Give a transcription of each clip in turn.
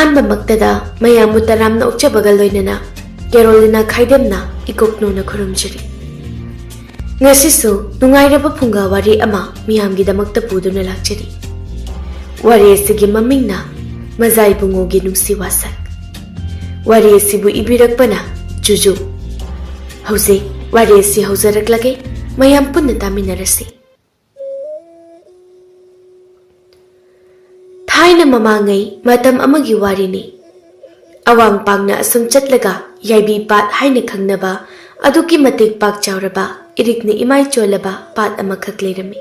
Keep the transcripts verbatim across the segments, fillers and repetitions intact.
ꯑꯍꯥꯟꯕꯃꯛꯇꯗ ꯃꯌꯥꯝꯕꯨ ꯇꯔꯥꯝꯅ ꯑꯣꯛꯆꯕꯒ ꯂꯣꯏꯅꯅ ꯀꯦꯔꯣꯂꯤꯅꯥ ꯈꯥꯏꯗꯦꯝꯅ ꯏꯀꯣꯛꯅꯧꯅ ꯈꯨꯔꯨꯝꯖꯔꯤ꯫ ꯉꯁꯤꯁꯨ ꯅꯨꯡꯉꯥꯏꯔꯕ ꯐꯨꯡꯒꯥ ꯋꯥꯔꯤ ꯑꯃ ꯃꯤꯌꯥꯝꯒꯤꯗꯃꯛꯇ ꯄꯨꯗꯨꯅ ꯂꯥꯛꯆꯔꯤ꯫ ꯋꯥꯔꯤ ꯑꯁꯤꯒꯤ ꯃꯃꯤꯡꯅ ꯃꯖꯥꯏꯕꯨꯡꯉꯣꯒꯤ ꯅꯨꯡꯁꯤ ꯋꯥꯁꯛ꯫ ꯋꯥꯔꯤ ꯑꯁꯤꯕꯨ ꯏꯕꯤꯔꯛꯄꯅ ꯖꯨꯖꯨ꯫ ꯍꯧꯖꯤꯛ ꯋꯥꯔꯤ ꯑꯁꯤ ꯍꯧꯖꯔꯛꯂꯒꯦ, ꯃꯌꯥꯝ ꯄꯨꯟꯅ ꯇꯥꯃꯤꯟꯅꯔꯁꯤ꯫ ꯊꯥꯏꯅ ꯃꯃꯥꯡꯉꯩ ꯃꯇꯝ ꯑꯃꯒꯤ ꯋꯥꯔꯤꯅꯤ꯫ ꯑꯋꯥꯡ ꯄꯥꯡꯅ ꯑꯁꯨꯝ ꯆꯠꯂꯒ ꯌꯥꯏꯕꯤ ꯄꯥꯠ ꯍꯥꯏꯅ ꯈꯪꯅꯕ ꯑꯗꯨꯛꯀꯤ ꯃꯇꯤꯛ ꯄꯥꯛ ꯆꯥꯎꯔꯕ, ꯏꯔꯤꯛꯅ ꯏꯃꯥꯏ ꯆꯣꯜꯂꯕ ꯄꯥꯠ ꯑꯃꯈꯛ ꯂꯩꯔꯝꯃꯤ꯫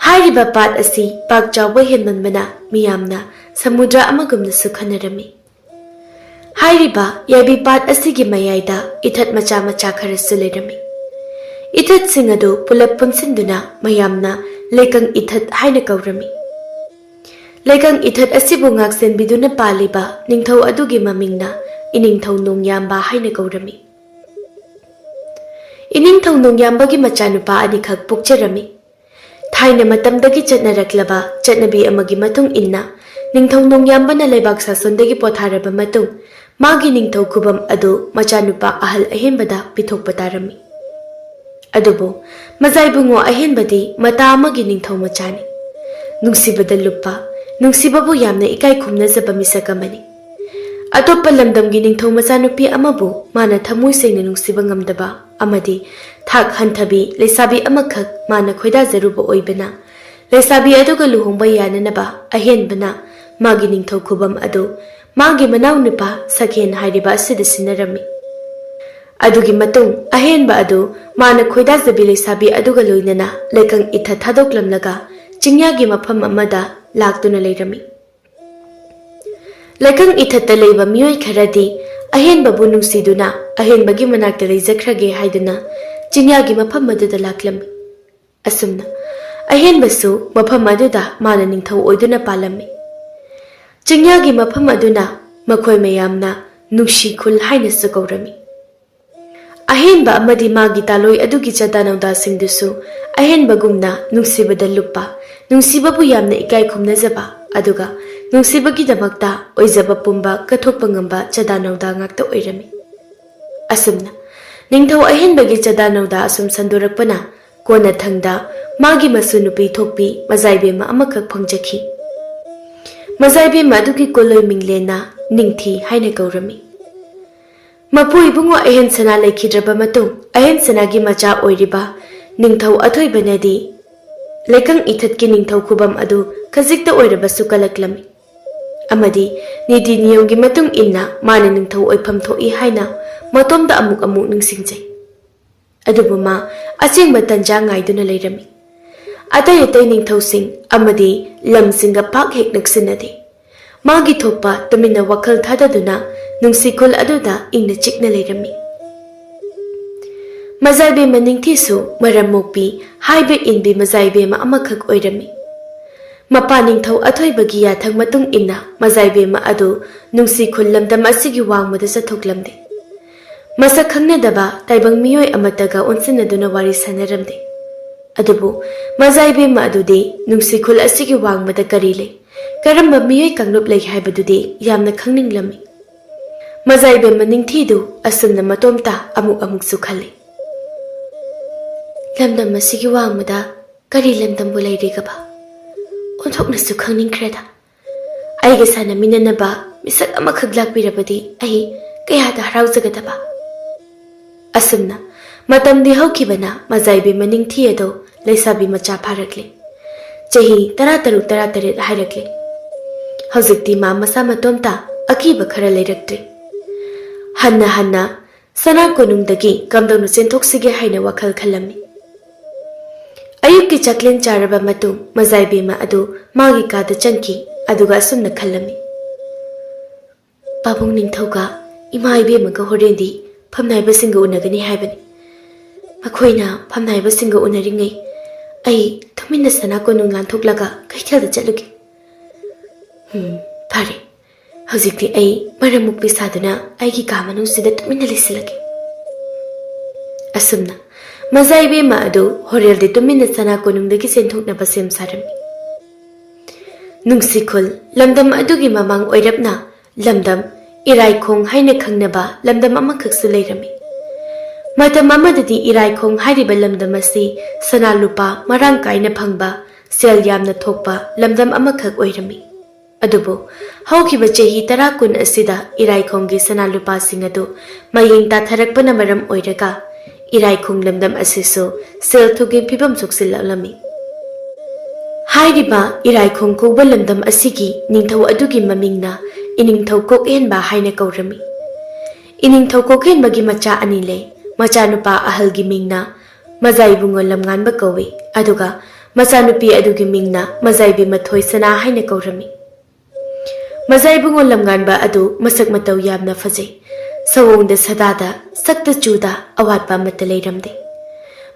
ꯍꯥꯏꯔꯤꯕ ꯄꯥꯠ ꯑꯁꯤ ꯄꯥꯛ ꯆꯥꯎꯕ ꯍꯦꯟꯃꯟꯕꯅ ꯃꯤꯌꯥꯝꯅ ꯁꯃꯨꯗ꯭ꯔ ꯑꯃꯒꯨꯝꯅꯁꯨ ꯈꯟꯅꯔꯝꯃꯤ꯫ ꯍꯥꯏꯔꯤꯕ ꯌꯥꯏꯕꯤ ꯄꯥꯠ ꯑꯁꯤꯒꯤ ꯃꯌꯥꯏꯗ ꯏꯊꯠ ꯃꯆꯥ ꯃꯆꯥ ꯈꯔꯁꯨ ꯂꯩꯔꯝꯃꯤ꯫ ꯏꯊꯠꯁꯤꯡ ꯑꯗꯨ ꯄꯨꯂꯞ ꯄꯨꯟꯁꯤꯟꯗꯨꯅ ꯃꯌꯥꯝꯅ ꯂꯩꯀꯪ ꯏꯊꯠ ꯍꯥꯏꯅ ꯀꯧꯔꯝꯃꯤ꯫ ꯂꯩꯀꯪ ꯏꯊꯠ ꯑꯁꯤꯕꯨ ꯉꯥꯛꯁꯦꯟꯕꯤꯗꯨꯅ ꯄꯥꯜꯂꯤꯕ ꯅꯤꯡꯊꯧ ꯑꯗꯨꯒꯤ ꯃꯃꯤꯡꯅ ꯏꯅꯤꯡꯊꯧ ꯅꯣꯡꯌꯥꯝꯕ ꯍꯥꯏꯅ ꯀꯧꯔꯝꯃꯤ꯫ ꯏꯅꯤꯡꯊꯧ ꯅꯣꯡꯌꯥꯝꯕꯒꯤ ꯃꯆꯥꯅꯨꯄꯥ ꯑꯅꯤꯈꯛ ꯄꯣꯛꯆꯔꯝꯃꯤ꯫ ꯊꯥꯏꯅ ꯃꯇꯝꯗꯒꯤ ꯆꯠꯅꯔꯛꯂꯕ ꯆꯠꯅꯕꯤ ꯑꯃꯒꯤ ꯃꯇꯨꯡ ꯏꯟꯅ, ꯅꯤꯡꯊꯧ ꯅꯣꯡꯌꯥꯝꯕꯅ ꯂꯩꯕꯥꯛ ꯁꯥꯁꯣꯟꯗꯒꯤ ꯄꯣꯊꯥꯔꯕ ꯃꯇꯨꯡ, ꯃꯥꯒꯤ ꯅꯤꯡꯊꯧ ꯈꯨꯕꯝ ꯑꯗꯨ ꯃꯆꯥꯅꯨꯄꯥ ꯑꯍꯜ ꯑꯍꯦꯟꯕꯗ ꯄꯤꯊꯣꯛꯄ ꯇꯥꯔꯝꯃꯤ꯫ ꯑꯗꯨꯕꯨ ꯃꯖꯥꯏꯕꯨꯡꯉꯣ ꯑꯍꯦꯟꯕꯗꯤ ꯃꯇꯥ ꯑꯃꯒꯤ ꯅꯤꯡꯊꯧ ꯃꯆꯥꯅꯤ꯫ ꯅꯨꯡꯁꯤꯕꯗ ꯂꯨꯞꯄ, ꯅꯨꯡꯁꯤꯕꯕꯨ ꯌꯥꯝꯅ ꯏꯀꯥꯏ ꯈꯨꯝꯅꯖꯕ ꯃꯤꯁꯛ ꯑꯃꯅꯤ꯫ ꯑꯇꯣꯞꯄ ꯂꯝꯗꯝꯒꯤ ꯅꯤꯡꯊꯧ ꯃꯆꯥꯅꯨꯄꯤ ꯑꯃꯕꯨ ꯃꯥꯅ ꯊꯃꯣꯏ ꯁꯦꯡꯅ ꯅꯨꯡꯁꯤꯕ ꯉꯝꯗꯕ ꯑꯃꯗꯤ ꯊꯥꯛ ꯍꯟꯊꯕꯤ ꯂꯩꯁꯥꯕꯤ ꯑꯃꯈꯛ ꯃꯥꯅ ꯈꯣꯏꯗꯥꯖꯔꯨꯕ ꯑꯣꯏꯕꯅ, ꯂꯩꯁꯥꯕꯤ ꯑꯗꯨꯒ ꯂꯨꯍꯣꯡꯕ ꯌꯥꯅꯅꯕ ꯑꯍꯦꯟꯕꯅ ꯃꯥꯒꯤ ꯅꯤꯡꯊꯧ ꯈꯨꯕꯝ ꯑꯗꯨ ꯃꯥꯒꯤ ꯃꯅꯥꯎꯅꯨꯄꯥ ꯁꯈꯦꯟ ꯍꯥꯏꯔꯤꯕ ꯑꯁꯤꯗ ꯁꯤꯟꯅꯔꯝꯃꯤ꯫ ꯑꯗꯨꯒꯤ ꯃꯇꯨꯡ ꯑꯍꯦꯟꯕ ꯑꯗꯨ ꯃꯥꯅ ꯈꯣꯏꯗꯥꯖꯕꯤ ꯂꯩꯁꯥꯕꯤ ꯑꯗꯨꯒ ꯂꯣꯏꯅꯅ ꯂꯩꯀꯪ ꯏꯊꯠ ꯊꯥꯗꯣꯛꯂꯝꯂꯒ ꯆꯤꯡꯌꯥꯒꯤ ꯃꯐꯝ ꯑꯃꯗ ꯂꯥꯛꯇꯨꯅ ꯂꯩꯔꯝꯃꯤ꯫ ꯂꯩꯀꯪ ꯏꯊꯠꯇ ꯂꯩꯕ ꯃꯤꯑꯣꯏ ꯈꯔꯗꯤ ꯑꯍꯦꯟꯕꯕꯨ ꯅꯨꯡꯁꯤꯗꯨꯅ ꯑꯍꯦꯟꯕꯒꯤ ꯃꯅꯥꯛꯇ ꯂꯩꯖꯈ꯭ꯔꯒꯦ ꯍꯥꯏꯗꯨꯅ ꯆꯤꯡꯌꯥꯒꯤ ꯃꯐꯝ ꯑꯗꯨꯗ ꯂꯥꯛꯂꯝꯃꯤ꯫ ꯑꯁꯨꯝꯅ ꯑꯍꯦꯟꯕꯁꯨ ꯃꯐꯝ ꯑꯗꯨꯗ ꯃꯥꯅ ꯅꯤꯡꯊꯧ ꯑꯣꯏꯗꯨꯅ ꯄꯥꯜꯂꯝꯃꯤ꯫ ꯆꯤꯡꯌꯥꯒꯤ ꯃꯐꯝ ꯑꯗꯨꯅ ꯃꯈꯣꯏ ꯃꯌꯥꯝꯅ ꯅꯨꯡꯁꯤ ꯈꯨꯜ ꯍꯥꯏꯅꯁꯨ ꯀꯧꯔꯝꯃꯤ꯫ ꯑꯍꯦꯟꯕ ꯑꯃꯗꯤ ꯃꯥꯒꯤ ꯇꯥꯂꯣꯏ ꯑꯗꯨꯒꯤ ꯆꯥꯗꯥ ꯅꯧꯗꯥꯁꯤꯡꯗꯨꯁꯨ ꯑꯍꯦꯟꯕꯒꯨꯝꯅ ꯅꯨꯡꯁꯤꯕꯗ ꯂꯨꯞꯄ, ꯅꯨꯡꯁꯤꯕꯕꯨ ꯌꯥꯝꯅ ꯏꯀꯥꯏ ꯈꯨꯝꯅꯖꯕ, ꯑꯗꯨꯒ ꯅꯨꯡꯁꯤꯕꯒꯤꯗꯃꯛꯇ ꯑꯣꯏꯖꯕ ꯄꯨꯝꯕ ꯀꯠꯊꯣꯛꯄ ꯉꯝꯕ ꯆꯗꯥ ꯅꯧꯗꯥ ꯉꯥꯛꯇ ꯑꯣꯏꯔꯝꯃꯤ꯫ ꯑꯁꯨꯝꯅ ꯅꯤꯡꯊꯧ ꯑꯍꯦꯟꯕꯒꯤ ꯆꯗꯥ ꯅꯧꯗꯥ ꯑꯁꯨꯝ ꯁꯟꯗꯣꯔꯛꯄꯅ ꯀꯣꯟꯅꯊꯪꯗ ꯃꯥꯒꯤ ꯃꯁꯨ ꯅꯨꯄꯤ ꯊꯣꯛꯄꯤ ꯃꯖꯥꯏꯕꯦꯝꯃ ꯑꯃꯈꯛ ꯐꯪꯖꯈꯤ꯫ ꯃꯖꯥꯏꯕꯦꯝꯃ ꯑꯗꯨꯒꯤ ꯀꯣꯜꯂꯣꯏ ꯃꯤꯡꯂꯦꯟꯅ ꯅꯤꯡꯊꯤ ꯍꯥꯏꯅ ꯀꯧꯔꯝꯃꯤ꯫ ꯃꯄꯨ ꯏꯕꯨꯡꯉꯣ ꯑꯍꯦꯟ ꯁꯅꯥ ꯂꯩꯈꯤꯗ꯭ꯔꯕ ꯃꯇꯨꯡ, ꯑꯍꯦꯟ ꯁꯅꯥꯒꯤ ꯃꯆꯥ ꯑꯣꯏꯔꯤꯕ ꯅꯤꯡꯊꯧ ꯑꯊꯣꯏꯕꯅꯗꯤ ꯂꯩꯀꯪ ꯏꯊꯠꯀꯤ ꯅꯤꯡꯊꯧ ꯈꯨꯕꯝ ꯑꯗꯨ ꯈꯖꯤꯛꯇ ꯑꯣꯏꯔꯕꯁꯨ ꯀꯜꯂꯛꯂꯝꯃꯤ, ꯑꯃꯗꯤ ꯅꯤꯇꯤ ꯅꯤꯌꯣꯝꯒꯤ ꯃꯇꯨꯡ ꯏꯟꯅ ꯃꯥꯅ ꯅꯤꯡꯊꯧ ꯑꯣꯏꯐꯝ ꯊꯣꯛꯏ ꯍꯥꯏꯅ ꯃꯇꯣꯝꯗ ꯑꯃꯨꯛ ꯑꯃꯨꯛ ꯅꯤꯡꯁꯤꯡꯖꯩ꯫ ꯑꯗꯨꯕꯨ ꯃꯥ ꯑꯁꯦꯡꯕ ꯇꯟꯖꯥ ꯉꯥꯏꯗꯨꯅ ꯂꯩꯔꯝꯃꯤ꯫ ꯑꯇꯩ ꯑꯇꯩ ꯅꯤꯡꯊꯧꯁꯤꯡ ꯑꯃꯗꯤ ꯂꯝꯁꯤꯡꯒ ꯄꯥꯛ ꯍꯦꯛ ꯅꯛꯁꯤꯟꯅꯗꯦ꯫ ꯃꯥꯒꯤ ꯊꯣꯛꯄ ꯇꯨꯃꯤꯟꯅ ꯋꯥꯈꯜ ꯊꯥꯗꯗꯨꯅ ꯅꯨꯡꯁꯤꯈꯨꯜ ꯑꯗꯨꯗ ꯏꯪꯅ ꯆꯤꯛꯅ ꯂꯩꯔꯝꯃꯤ꯫ ꯃꯖꯥꯏꯕꯦꯝꯃ ꯅꯤꯡꯊꯤꯁꯨ ꯃꯔꯝ ꯃꯣꯛꯄꯤ, ꯍꯥꯏꯕ ꯏꯟꯕꯤ ꯃꯖꯥꯏꯕꯦꯝꯃ ꯑꯃꯈꯛ ꯑꯣꯏꯔꯝꯃꯤ꯫ ꯃꯄꯥ ꯅꯤꯡꯊꯧ ꯑꯊꯣꯏꯕꯒꯤ ꯌꯥꯊꯪ ꯃꯇꯨꯡ ꯏꯟꯅ ꯃꯖꯥꯏꯕꯦꯝꯃ ꯑꯗꯨ ꯅꯨꯡꯁꯤꯈꯨꯜ ꯂꯝꯗꯝ ꯑꯁꯤꯒꯤ ꯋꯥꯡꯃꯗ ꯆꯠꯊꯣꯛꯂꯝꯗꯦ꯫ ꯃꯁꯛ ꯈꯪꯅꯗꯕ ꯇꯥꯏꯕꯪ ꯃꯤꯑꯣꯏ ꯑꯃꯠꯇꯒ ꯑꯣꯟꯁꯤꯟꯅꯗꯨꯅ ꯋꯥꯔꯤ ꯁꯥꯟꯅꯔꯝꯗꯦ꯫ ꯑꯗꯨꯕꯨ ꯃꯖꯥꯏꯕꯦꯝꯃ ꯑꯗꯨꯗꯤ ꯅꯨꯡꯁꯤꯈꯨꯜ ꯑꯁꯤꯒꯤ ꯋꯥꯡꯃꯗ ꯀꯔꯤ ꯂꯩ, ꯀꯔꯝꯕ ꯃꯤꯑꯣꯏ ꯀꯥꯡꯂꯨꯞ ꯂꯩ ꯍꯥꯏꯕꯗꯨꯗꯤ ꯌꯥꯝꯅ ꯈꯪꯅꯤꯡꯂꯝꯃꯤ꯫ ꯃꯖꯥꯏꯕꯦꯝꯃ ꯅꯤꯡꯊꯤꯗꯨ ꯑꯁꯨꯝꯅ ꯃꯇꯣꯝꯇ ꯑꯃꯨꯛ ꯑꯃꯨꯛꯁꯨ ꯈꯜꯂꯤ꯫ ꯂꯝꯗꯝ ꯑꯁꯤꯒꯤ ꯋꯥꯡꯃꯗ ꯀꯔꯤ ꯂꯝꯗꯝꯕꯨ ꯂꯩꯔꯤꯒꯕ? ꯑꯣꯟꯊꯣꯛꯅꯁꯨ ꯈꯪꯅꯤꯡꯈ꯭ꯔꯦꯗ꯫ ꯑꯩꯒ ꯁꯥꯟꯅꯃꯤꯟꯅꯅꯕ ꯃꯤꯁꯛ ꯑꯃꯈꯛ ꯂꯥꯛꯄꯤꯔꯕꯗꯤ ꯑꯩ ꯀꯌꯥꯗ ꯍꯔꯥꯎꯖꯒꯗꯕ꯫ ꯑꯁꯨꯝꯅ ꯃꯇꯝꯗꯤ ꯍꯧꯈꯤꯕꯅ ꯃꯖꯥꯏꯕꯤ ꯃꯅꯤꯡꯊꯤ ꯑꯗꯣ ꯂꯩꯁꯥꯕꯤ ꯃꯆꯥ ꯐꯥꯔꯛꯂꯦ꯫ ꯆꯍꯤ ꯇꯔꯥ ꯇꯔꯨꯛ ꯇꯔꯥ ꯇꯔꯦꯠ ꯍꯥꯏꯔꯛꯂꯦ꯫ ꯍꯧꯖꯤꯛꯇꯤ ꯃꯥ ꯃꯁꯥ ꯃꯇꯣꯝꯇ ꯑꯀꯤꯕ ꯈꯔ ꯂꯩꯔꯛꯇ꯭ꯔꯦ꯫ ꯍꯟꯅ ꯍꯟꯅ ꯁꯅꯥ ꯀꯣꯅꯨꯡꯗꯒꯤ ꯀꯝꯗꯧꯅ ꯆꯦꯟꯊꯣꯛꯁꯤꯒꯦ ꯍꯥꯏꯅ ꯋꯥꯈꯜ ꯈꯜꯂꯝꯃꯤ꯫ ꯑꯌꯨꯛꯀꯤ ꯆꯥꯛꯂꯦꯟ ꯆꯥꯔꯕ ꯃꯇꯨꯡ ꯃꯖꯥꯏꯕꯦꯝꯃ ꯑꯗꯨ ꯃꯥꯒꯤ ꯀꯥꯗ ꯆꯪꯈꯤ, ꯑꯗꯨꯒ ꯑꯁꯨꯝꯅ ꯈꯜꯂꯝꯃꯤ꯫ ꯄꯥꯕꯨꯡ ꯅꯤꯡꯊꯧꯒ ꯏꯃꯥ ꯏꯕꯦꯝꯃꯒ ꯍꯣꯔꯦꯟꯗꯤ ꯐꯝꯅꯥꯏꯕꯁꯤꯡꯒ ꯎꯅꯒꯅꯤ ꯍꯥꯏꯕꯅꯤ꯫ ꯃꯈꯣꯏꯅ ꯐꯝꯅꯥꯏꯕꯁꯤꯡꯒ ꯎꯅꯔꯤꯉꯩ ꯑꯩ ꯇꯨꯃꯤꯟꯅ ꯁꯅꯥ ꯀꯣꯅꯨꯡ ꯂꯥꯟꯊꯣꯛꯂꯒ ꯀꯩꯊꯦꯜꯗ ꯆꯠꯂꯨꯒꯦ꯫ ꯎꯝ, ꯐꯔꯦ꯫ ꯍꯧꯖꯤꯛꯇꯤ ꯑꯩ ꯃꯔꯝ ꯃꯣꯛꯄꯤ ꯁꯥꯗꯨꯅ ꯑꯩꯒꯤ ꯀꯥ ꯃꯅꯨꯡꯁꯤꯗ ꯇꯨꯃꯤꯟꯅ ꯂꯩꯁꯤꯜꯂꯒꯦ꯫ ꯑꯁꯨꯝꯅ ꯃꯖꯥ ꯏꯕꯦꯝꯃ ꯑꯗꯨ ꯍꯣꯔꯦꯜꯗꯤ ꯇꯨꯃꯤꯟꯅ ꯁꯅꯥ ꯀꯣꯅꯨꯡꯗꯒꯤ ꯆꯦꯟꯊꯣꯛꯅꯕ ꯁꯦꯝ ꯁꯥꯔꯝꯃꯤ꯫ ꯅꯨꯡꯁꯤꯈꯨꯜ ꯂꯝꯗꯝ ꯑꯗꯨꯒꯤ ꯃꯃꯥꯡ ꯑꯣꯏꯔꯞꯅ ꯂꯝꯗꯝ ꯏꯔꯥꯏꯈꯣꯡ ꯍꯥꯏꯅ ꯈꯪꯅꯕ ꯂꯝꯗꯝ ꯑꯃꯈꯛꯁꯨ ꯂꯩꯔꯝꯃꯤ꯫ ꯃꯇꯝ ꯑꯃꯗꯗꯤ ꯏꯔꯥꯏꯈꯣꯡ ꯍꯥꯏꯔꯤꯕ ꯂꯝꯗꯝ ꯑꯁꯤ ꯁꯅꯥ ꯂꯨꯄꯥ ꯃꯔꯥꯡ ꯀꯥꯏꯅ ꯐꯪꯕ, ꯁꯦꯜ ꯌꯥꯝꯅ ꯊꯣꯛꯄ ꯂꯝꯗꯝ ꯑꯃꯈꯛ ꯑꯣꯏꯔꯝꯃꯤ꯫ ꯑꯗꯨꯕꯨ ꯍꯧꯈꯤꯕ ꯆꯍꯤ ꯇꯔꯥ ꯀꯨꯟ ꯑꯁꯤꯗ ꯏꯔꯥꯏꯈꯣꯡꯒꯤ ꯁꯅꯥ ꯂꯨꯄꯥꯁꯤꯡ ꯑꯗꯨ ꯃꯌꯦꯡ ꯇꯥꯊꯔꯛꯄꯅ ꯃꯔꯝ ꯑꯣꯏꯔꯒ ꯏꯔꯥꯏꯈꯣꯡ ꯂꯝꯗꯝ ꯑꯁꯤꯁꯨ ꯁꯦꯜ ꯊꯨꯝꯒꯤ ꯐꯤꯕꯝ ꯁꯣꯛꯆꯤꯜꯂꯛꯂꯝꯃꯤ꯫ ꯍꯥꯏꯔꯤꯕ ꯏꯔꯥꯏꯈꯣꯡ ꯀꯧꯕ ꯂꯝꯗꯝ ꯑꯁꯤꯒꯤ ꯅꯤꯡꯊꯧ ꯑꯗꯨꯒꯤ ꯃꯃꯤꯡꯅ ꯏꯅꯤꯡꯊꯧ ꯀꯣꯛꯍꯦꯟꯕ ꯍꯥꯏꯅ ꯀꯧꯔꯝꯃꯤ꯫ ꯏꯅꯤꯡꯊꯧ ꯀꯣꯛꯍꯦꯟꯕꯒꯤ ꯃꯆꯥ ꯑꯅꯤ ꯂꯩ꯫ ꯃꯆꯥꯅꯨꯄꯥ ꯑꯍꯜꯒꯤ ꯃꯤꯡꯅ ꯃꯖꯥ ꯏꯕꯨꯡꯉꯣ ꯂꯝꯉꯥꯟꯕ ꯀꯧꯏ, ꯑꯗꯨꯒ ꯃꯆꯥꯅꯨꯄꯤ ꯑꯗꯨꯒꯤ ꯃꯤꯡꯅ ꯃꯖꯥ ꯏꯕꯦꯝꯃ ꯊꯣꯏꯁꯅꯥ ꯍꯥꯏꯅ ꯀꯧꯔꯝꯃꯤ꯫ ꯃꯖꯥ ꯏꯕꯨꯡꯉꯣ ꯂꯝꯉꯥꯟꯕ ꯑꯗꯨ ꯃꯁꯛ ꯃꯇꯧ ꯌꯥꯝꯅ ꯐꯖꯩ꯫ ꯁꯑꯣꯡꯗ ꯁꯗꯥꯗ, ꯁꯛꯇ ꯆꯨꯗ ꯑꯋꯥꯠꯄ ꯑꯃꯠꯇ ꯂꯩꯔꯝꯗꯦ꯫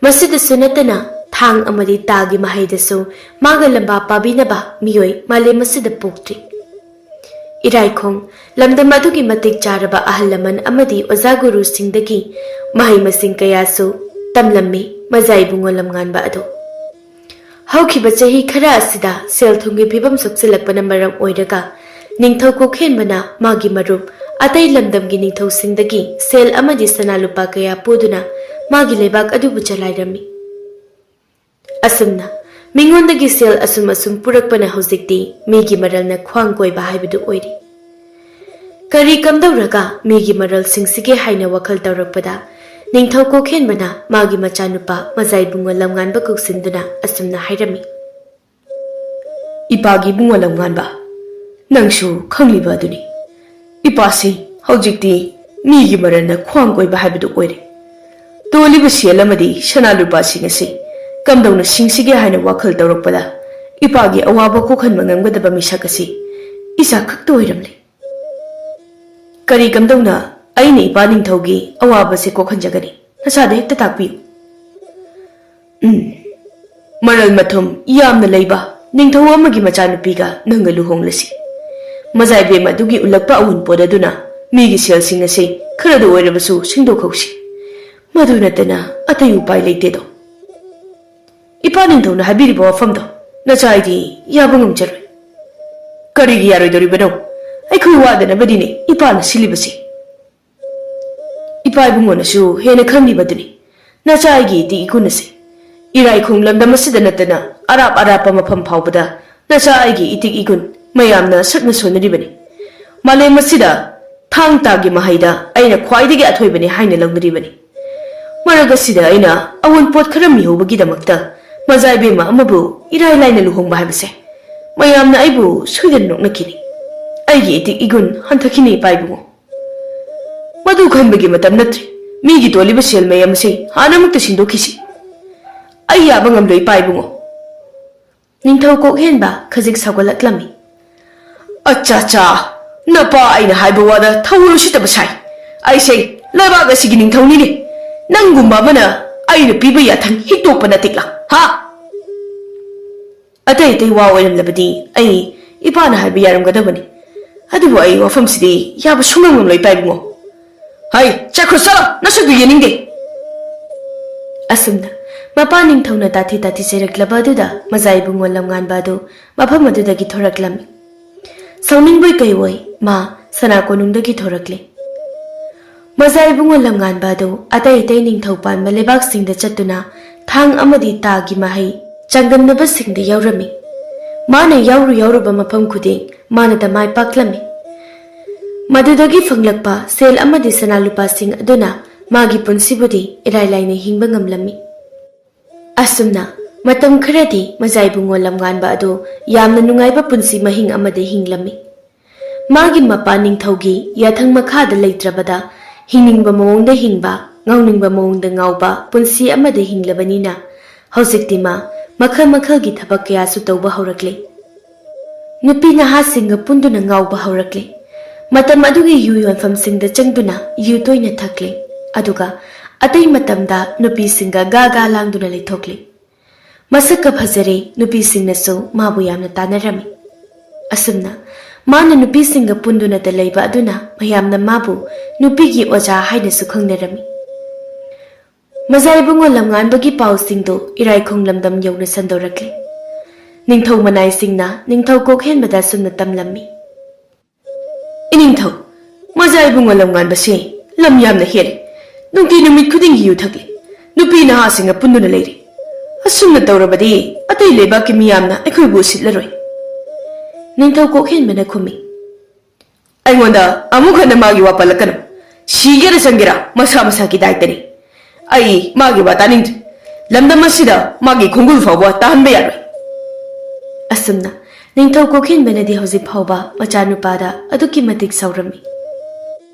ꯃꯁꯤꯗꯁꯨ ꯅꯠꯇꯅ ꯊꯥꯡ ꯑꯃꯗꯤ ꯇꯥꯒꯤ ꯃꯍꯩꯗꯁꯨ ꯃꯥꯒ ꯂꯝꯕꯥ ꯄꯥꯕꯤꯅꯕ ꯃꯤꯑꯣꯏ ꯃꯥꯂꯦꯝ ꯑꯁꯤꯗ ꯄꯣꯛꯇ꯭ꯔꯤ꯫ ꯏꯔꯥꯏꯈꯣꯡ ꯂꯝꯗꯝ ꯑꯗꯨꯒꯤ ꯃꯇꯤꯛ ꯆꯥꯔꯕ ꯑꯍꯜ ꯂꯃꯟ ꯑꯃꯗꯤ ꯑꯣꯖꯥ ꯒꯨꯔꯨꯁꯤꯡꯗꯒꯤ ꯃꯍꯩ ꯃꯁꯤꯡ ꯀꯌꯥꯁꯨ ꯇꯝꯂꯝꯃꯤ ꯃꯖꯥ ꯏꯕꯨꯡꯉꯣ ꯂꯝꯉꯥꯟꯕ ꯑꯗꯨ꯫ ꯍꯧꯈꯤꯕ ꯆꯍꯤ ꯈꯔ ꯑꯁꯤꯗ ꯁꯦꯜ ꯊꯨꯝꯒꯤ ꯐꯤꯕꯝ ꯁꯣꯛꯆꯤꯜꯂꯛꯄꯅ ꯃꯔꯝ ꯑꯣꯏꯔꯒ ꯅꯤꯡꯊꯧ ꯀꯣꯛꯍꯦꯟꯕꯅ ꯃꯥꯒꯤ ꯃꯔꯨꯞ ꯑꯇꯩ ꯂꯝꯗꯝꯒꯤ ꯅꯤꯡꯊꯧꯁꯤꯡꯗꯒꯤ ꯁꯦꯜ ꯑꯃꯗꯤ ꯁꯅꯥ ꯂꯨꯄꯥ ꯀꯌꯥ ꯄꯨꯗꯨꯅ ꯃꯥꯒꯤ ꯂꯩꯕꯥꯛ ꯑꯗꯨꯕꯨ ꯆꯂꯥꯏꯔꯝꯃꯤ꯫ ꯑꯁꯨꯝꯅ ꯃꯤꯉꯣꯟꯗꯒꯤ ꯁꯦꯜ ꯑꯁꯨꯝ ꯑꯁꯨꯝ ꯄꯨꯔꯛꯄꯅ ꯍꯧꯖꯤꯛꯇꯤ ꯃꯤꯒꯤ ꯃꯔꯜꯅ ꯈ꯭ꯋꯥꯡ ꯀꯣꯏꯕ ꯍꯥꯏꯕꯗꯨ ꯑꯣꯏꯔꯦ꯫ ꯀꯔꯤ ꯀꯝꯗꯧꯔꯒ ꯃꯤꯒꯤ ꯃꯔꯜ ꯁꯤꯡꯁꯤꯒꯦ ꯍꯥꯏꯅ ꯋꯥꯈꯜ ꯇꯧꯔꯛꯄꯗ ꯅꯤꯡꯊꯧ ꯀꯣꯛꯍꯦꯟꯕꯅ ꯃꯥꯒꯤ ꯃꯆꯥꯅꯨꯄꯥ ꯃꯖꯥ ꯏꯕꯨꯡꯉꯣ ꯂꯝꯉꯥꯟꯕ ꯀꯧꯁꯤꯟꯗꯨꯅ ꯑꯁꯨꯝꯅ ꯍꯥꯏꯔꯝꯃꯤ꯫ ꯏꯄꯥꯒꯤ ꯏꯕꯨꯡꯉꯣ ꯂꯝꯉꯥꯟꯕ, ꯅꯪꯁꯨ ꯈꯪꯂꯤꯕ ꯑꯗꯨꯅꯤ꯫ ꯏꯄꯥꯁꯤ ꯍꯧꯖꯤꯛꯇꯤ ꯃꯤꯒꯤ ꯃꯔꯜꯅ ꯈ꯭ꯋꯥꯡ ꯀꯣꯏꯕ ꯍꯥꯏꯕꯗꯨ ꯑꯣꯏꯔꯦ꯫ ꯇꯣꯜꯂꯤꯕ ꯁꯦꯜ ꯑꯃꯗꯤ ꯁꯅꯥ ꯂꯨꯄꯥꯁꯤꯡ ꯑꯁꯤ ꯀꯝꯗꯧꯅ ꯁꯤꯡꯁꯤꯒꯦ ꯍꯥꯏꯅ ꯋꯥꯈꯜ ꯇꯧꯔꯛꯄꯗ ꯏꯄꯥꯒꯤ ꯑꯋꯥꯕ ꯀꯣꯛꯍꯟꯕ ꯉꯝꯒꯗꯕ ꯃꯤꯁꯛ ꯑꯁꯤ ꯏꯆꯥ ꯈꯛꯇ ꯑꯣꯏꯔꯝꯂꯦ꯫ ꯀꯔꯤ ꯀꯝꯗꯧꯅ ꯑꯩꯅ ꯏꯄꯥ ꯅꯤꯡꯊꯧꯒꯤ ꯑꯋꯥꯕꯁꯦ ꯀꯣꯛꯍꯟꯖꯒꯅꯤ? ꯅꯁꯥꯗ ꯍꯦꯛꯇ ꯇꯥꯛꯄꯤꯌꯨ꯫ ꯎꯝ, ꯃꯔꯜ ꯃꯊꯨꯝ ꯌꯥꯝꯅ ꯂꯩꯕ ꯅꯤꯡꯊꯧ ꯑꯃꯒꯤ ꯃꯆꯥꯅꯨꯄꯤꯒ ꯅꯪꯒ ꯂꯨꯍꯣꯡꯂꯁꯤ꯫ ꯃꯖꯥ ꯏꯕꯦꯝ ꯑꯗꯨꯒꯤ ꯎꯠꯂꯛꯄ ꯑꯎꯟꯄꯣꯠ ꯑꯗꯨꯅ ꯃꯤꯒꯤ ꯁꯦꯜꯁꯤꯡ ꯑꯁꯤ ꯈꯔꯗ ꯑꯣꯏꯔꯕꯁꯨ ꯁꯤꯡꯗꯣꯛꯍꯧꯁꯤ꯫ ꯃꯗꯨ ꯅꯠꯇꯅ ꯑꯇꯩ ꯎꯄꯥꯏ ꯂꯩꯇꯦꯗꯣ꯫ ꯏꯄꯥ ꯅꯤꯡꯊꯧꯅ ꯍꯥꯏꯕꯤꯔꯤꯕ ꯋꯥꯐꯝꯗꯣ ꯅꯆꯥ ꯑꯩꯗꯤ ꯌꯥꯕ ꯉꯝꯖꯔꯣꯏ꯫ ꯀꯔꯤꯒꯤ ꯌꯥꯔꯣꯏꯗꯧꯔꯤꯕꯅꯣ? ꯑꯩꯈꯣꯏ ꯋꯥꯗꯅꯕꯗꯤꯅꯦ ꯏꯄꯥꯅ ꯁꯤꯜꯂꯤꯕꯁꯤ꯫ ꯏꯄꯥ ꯏꯕꯨꯡꯉꯣꯅꯁꯨ ꯍꯦꯟꯅ ꯈꯪꯂꯤꯕꯗꯨꯅꯤ ꯅꯆꯥ ꯑꯩꯒꯤ ꯏꯇꯤꯛ ꯏꯒꯨꯟ ꯑꯁꯦ꯫ ꯏꯔꯥꯏꯈꯣꯡ ꯂꯝꯗꯝ ꯑꯁꯤꯗ ꯅꯠꯇꯅ ꯑꯔꯥꯞ ꯑꯔꯥꯞꯄ ꯃꯐꯝ ꯐꯥꯎꯕꯗ ꯅꯆꯥ ꯑꯩꯒꯤ ꯏꯇꯤꯛ ꯏꯒꯨꯟ ꯃꯌꯥꯝꯅ ꯁꯛꯅ ꯁꯣꯟꯅꯔꯤꯕꯅꯤ꯫ ꯃꯥꯂꯦꯝ ꯑꯁꯤꯗ ꯊꯥꯡ ꯇꯥꯒꯤ ꯃꯍꯩꯗ ꯑꯩꯅ ꯈ꯭ꯋꯥꯏꯗꯒꯤ ꯑꯊꯣꯏꯕꯅꯤ ꯍꯥꯏꯅ ꯂꯧꯅꯔꯤꯕꯅꯤ꯫ ꯃꯔꯛ ꯑꯁꯤꯗ ꯑꯩꯅ ꯑꯑꯣꯟꯄꯣꯠ ꯈꯔ ꯃꯤꯍꯧꯕꯒꯤꯗꯃꯛꯇ ꯃꯖꯥ ꯏꯕꯦꯝꯃ ꯑꯃꯕꯨ ꯏꯔꯥꯏ ꯂꯥꯏꯅ ꯂꯨꯍꯣꯡꯕ ꯍꯥꯏꯕꯁꯦ ꯃꯌꯥꯝꯅ ꯑꯩꯕꯨ ꯁꯣꯏꯗꯅ ꯅꯣꯛꯅꯈꯤꯅꯤ꯫ ꯑꯩꯒꯤ ꯏꯇꯤꯛ ꯏꯒꯨꯟ ꯍꯟꯊꯈꯤꯅꯤ, ꯏꯄꯥ ꯏꯕꯨꯡꯉꯣ꯫ ꯃꯗꯨ ꯈꯟꯕꯒꯤ ꯃꯇꯝ ꯅꯠꯇ꯭ꯔꯦ꯫ ꯃꯤꯒꯤ ꯇꯣꯜꯂꯤꯕ ꯁꯦꯜ ꯃꯌꯥꯝ ꯑꯁꯤ ꯍꯥꯟꯅꯃꯛꯇ ꯁꯤꯟꯗꯣꯛꯈꯤꯁꯤ꯫ ꯑꯩ ꯌꯥꯕ ꯉꯝꯂꯣꯏ, ꯏꯄꯥ ꯏꯕꯨꯡꯉꯣ꯫ ꯅꯤꯡꯊꯧ ꯀꯣꯛꯍꯦꯟꯕ ꯈꯖꯤꯛ ꯁꯥꯎꯒꯠꯂꯛꯂꯝꯃꯤ꯫ "ꯑꯠꯆꯥ ꯆꯥ, ꯅꯄꯥ ꯑꯩꯅ ꯍꯥꯏꯕ ꯋꯥꯗ ꯊꯧ ꯎꯁꯤꯠꯇꯕ ꯁꯥꯏ꯫ ꯑꯩꯁꯦ ꯂꯩꯕꯥꯛ ꯑꯁꯤꯒꯤ ꯅꯤꯡꯊꯧꯅꯤꯅꯦ꯫ ꯅꯪꯒꯨꯝꯕ ꯑꯃꯅ ꯑꯩꯅ ꯄꯤꯕ ꯌꯥꯊꯪ ꯍꯤꯛꯇꯣꯛꯄ ꯅꯠꯇꯦꯛꯂꯥ, ꯍꯥ?" ꯑꯇꯩ ꯑꯇꯩ ꯋꯥ ꯑꯣꯏꯔꯝꯂꯕꯗꯤ ꯑꯩ ꯏꯄꯥꯅ ꯍꯥꯏꯕ ꯌꯥꯔꯝꯒꯗꯕꯅꯤ꯫ ꯑꯗꯨꯕꯨ ꯑꯩ ꯋꯥꯐꯝꯁꯤꯗꯤ ꯌꯥꯕ ꯁꯨꯡꯉꯝ ꯉꯝꯂꯣꯏ, ꯏꯄꯥ ꯏꯕꯨꯡꯉꯣ꯫ "ꯍꯩ, ꯆꯠꯈ꯭ꯔꯣ ꯆꯠꯂꯣ, ꯅꯁꯛꯇꯨ ꯌꯦꯡꯅꯤꯡꯗꯦ!" ꯑꯁꯨꯝꯅ ꯃꯄꯥ ꯅꯤꯡꯊꯧꯅ ꯇꯥꯊꯤ ꯇꯥꯊꯤ ꯆꯩꯔꯛꯂꯕ ꯑꯗꯨꯗ ꯃꯖꯥ ꯏꯕꯨꯡꯉꯣ ꯂꯝꯉꯥꯟꯕ ꯑꯗꯨ ꯃꯐꯝ ꯑꯗꯨꯗꯒꯤ ꯊꯣꯔꯛꯂꯝꯃꯤ꯫ ꯁꯥꯎꯅꯤꯡꯕꯣꯏ ꯀꯩꯑꯣꯏ ꯃꯥ ꯁꯅꯥ ꯀꯣꯅꯨꯡꯗꯒꯤ ꯊꯣꯔꯛꯂꯦ꯫ ꯃꯖꯥ ꯏꯕꯨꯡꯉꯣ ꯂꯝꯉꯥꯟꯕ ꯑꯗꯨ ꯑꯇꯩ ꯑꯇꯩ ꯅꯤꯡꯊꯧ ꯄꯥꯟꯕ ꯂꯩꯕꯥꯛꯁꯤꯡꯗ ꯆꯠꯇꯨꯅ ꯊꯥꯡ ꯑꯃꯗꯤ ꯇꯥꯒꯤ ꯃꯍꯩ ꯆꯥꯡꯗꯝꯅꯕꯁꯤꯡꯗ ꯌꯥꯎꯔꯝꯃꯤ꯫ ꯃꯥꯅ ꯌꯥꯎꯔꯨ ꯌꯥꯎꯔꯨꯕ ꯃꯐꯝ ꯈꯨꯗꯤꯡ ꯃꯥꯅꯗ ꯃꯥꯏ ꯄꯥꯛꯂꯝꯃꯤ꯫ ꯃꯗꯨꯗꯒꯤ ꯐꯪꯂꯛꯄ ꯁꯦꯜ ꯑꯃꯗꯤ ꯁꯅꯥ ꯂꯨꯄꯥꯁꯤꯡ ꯑꯗꯨꯅ ꯃꯥꯒꯤ ꯄꯨꯟꯁꯤꯕꯨꯗꯤ ꯏꯔꯥꯏ ꯂꯥꯏꯅ ꯍꯤꯡꯕ ꯉꯝꯂꯝꯃꯤ꯫ ꯑꯁꯨꯝꯅ ꯃꯇꯝ ꯈꯔꯗꯤ ꯃꯖꯥ ꯏꯕꯨꯡꯉꯣ ꯂꯝꯉꯥꯟꯕ ꯑꯗꯨ ꯌꯥꯝꯅ ꯅꯨꯡꯉꯥꯏꯕ ꯄꯨꯟꯁꯤ ꯃꯍꯤꯡ ꯑꯃꯗ ꯍꯤꯡꯂꯝꯃꯤ꯫ ꯃꯥꯒꯤ ꯃꯄꯥ ꯅꯤꯡꯊꯧꯒꯤ ꯌꯥꯊꯪ ꯃꯈꯥꯗ ꯂꯩꯇ꯭ꯔꯕꯗ ꯍꯤꯡꯅꯤꯡꯕ ꯃꯑꯣꯡꯗ ꯍꯤꯡꯕ, ꯉꯥꯎꯅꯤꯡꯕ ꯃꯑꯣꯡꯗ ꯉꯥꯎꯕ ꯄꯨꯟꯁꯤ ꯑꯃꯗ ꯍꯤꯡꯂꯕꯅꯤꯅ ꯍꯧꯖꯤꯛꯇꯤ ꯃꯥ ꯃꯈꯜ ꯃꯈꯜꯒꯤ ꯊꯕꯛ ꯀꯌꯥꯁꯨ ꯇꯧꯕ ꯍꯧꯔꯛꯂꯦ꯫ ꯅꯨꯄꯤ ꯅꯍꯥꯁꯤꯡꯒ ꯄꯨꯟꯗꯨꯅ ꯉꯥꯎꯕ ꯍꯧꯔꯛꯂꯦ꯫ ꯃꯇꯝ ꯑꯗꯨꯒꯤ ꯌꯨ ꯌꯣꯟꯐꯝꯁꯤꯡꯗ ꯆꯪꯗꯨꯅ ꯌꯨ ꯇꯣꯏꯅ ꯊꯛꯂꯦ꯫ ꯑꯗꯨꯒ ꯑꯇꯩ ꯃꯇꯝꯗ ꯅꯨꯄꯤꯁꯤꯡꯒ ꯒꯥ ꯒꯥ ꯂꯥꯡꯗꯨꯅ ꯂꯩꯊꯣꯛꯂꯦ꯫ ꯃꯁꯛꯀ ꯐꯖꯔꯦ, ꯅꯨꯄꯤꯁꯤꯡꯅꯁꯨ ꯃꯥꯕꯨ ꯌꯥꯝꯅ ꯇꯥꯟꯅꯔꯝꯃꯤ꯫ ꯑꯁꯨꯝꯅ ꯃꯥꯅ ꯅꯨꯄꯤꯁꯤꯡꯒ ꯄꯨꯟꯗꯨꯅꯇ ꯂꯩꯕ ꯑꯗꯨꯅ ꯃꯌꯥꯝꯅ ꯃꯥꯕꯨ ꯅꯨꯄꯤꯒꯤ ꯑꯣꯖꯥ ꯍꯥꯏꯅꯁꯨ ꯈꯪꯅꯔꯝꯃꯤ꯫ ꯃꯖꯥ ꯏꯕꯨꯡꯉꯣ ꯂꯝꯉꯥꯟꯕꯒꯤ ꯄꯥꯎꯁꯤꯡꯗꯨ ꯏꯔꯥꯏꯈꯣꯡ ꯂꯝꯗꯝ ꯌꯧꯅ ꯁꯟꯗꯣꯔꯛꯂꯦ꯫ ꯅꯤꯡꯊꯧ ꯃꯅꯥꯏꯁꯤꯡꯅ ꯅꯤꯡꯊꯧ ꯀꯣꯛꯍꯦꯟꯕꯗ ꯑꯁꯨꯝꯅ ꯇꯝꯂꯝꯃꯤ: "ꯏꯅꯤꯡꯊꯧ, ꯃꯖꯥ ꯏꯕꯨꯡꯉꯣ ꯂꯝꯉꯥꯟꯕꯁꯦ ꯂꯝ ꯌꯥꯝꯅ ꯍꯦꯜꯂꯦ꯫ ꯅꯨꯡꯇꯤ ꯅꯨꯃꯤꯠ ꯈꯨꯗꯤꯡꯒꯤ ꯌꯨ ꯊꯛꯂꯦ꯫ ꯅꯨꯄꯤ ꯅꯍꯥꯁꯤꯡꯒ ꯄꯨꯟꯗꯨꯅ ꯂꯩꯔꯦ꯫ ꯑꯁꯨꯝꯅ ꯇꯧꯔꯕꯗꯤ ꯑꯇꯩ ꯂꯩꯕꯥꯛꯀꯤ ꯃꯤꯌꯥꯝꯅ ꯑꯩꯈꯣꯏꯕꯨ ꯎꯁꯤꯠꯂꯔꯣꯏ"꯫ ꯅꯤꯡꯊꯧ ꯀꯣꯛꯍꯦꯟꯕꯅ ꯈꯨꯝꯃꯤ: "ꯑꯩꯉꯣꯟꯗ ꯑꯃꯨꯛ ꯍꯟꯅ ꯃꯥꯒꯤ ꯋꯥ ꯄꯜꯂꯛꯀꯅꯨ꯫ ꯁꯤꯒꯦꯔꯥ ꯆꯪꯒꯦꯔꯥ ꯃꯁꯥ ꯃꯁꯥꯒꯤ ꯗꯥꯏꯇꯅꯤ꯫ ꯑꯩ ꯃꯥꯒꯤ ꯋꯥ ꯇꯥꯅꯤꯡꯗ꯭ꯔꯦ꯫ ꯂꯝꯗꯝ ꯑꯁꯤꯗ ꯃꯥꯒꯤ ꯈꯣꯡꯒꯨꯜ ꯐꯥꯎꯕ ꯇꯥꯍꯟꯕ ꯌꯥꯔꯣꯏ"꯫ ꯑꯁꯨꯝꯅ ꯅꯤꯡꯊꯧ ꯀꯣꯛꯍꯦꯟꯕꯅꯗꯤ ꯍꯧꯖꯤꯛ ꯐꯥꯎꯕ ꯃꯆꯥꯅꯨꯄꯥꯗ ꯑꯗꯨꯛꯀꯤ ꯃꯇꯤꯛ ꯁꯥꯎꯔꯝꯃꯤ꯫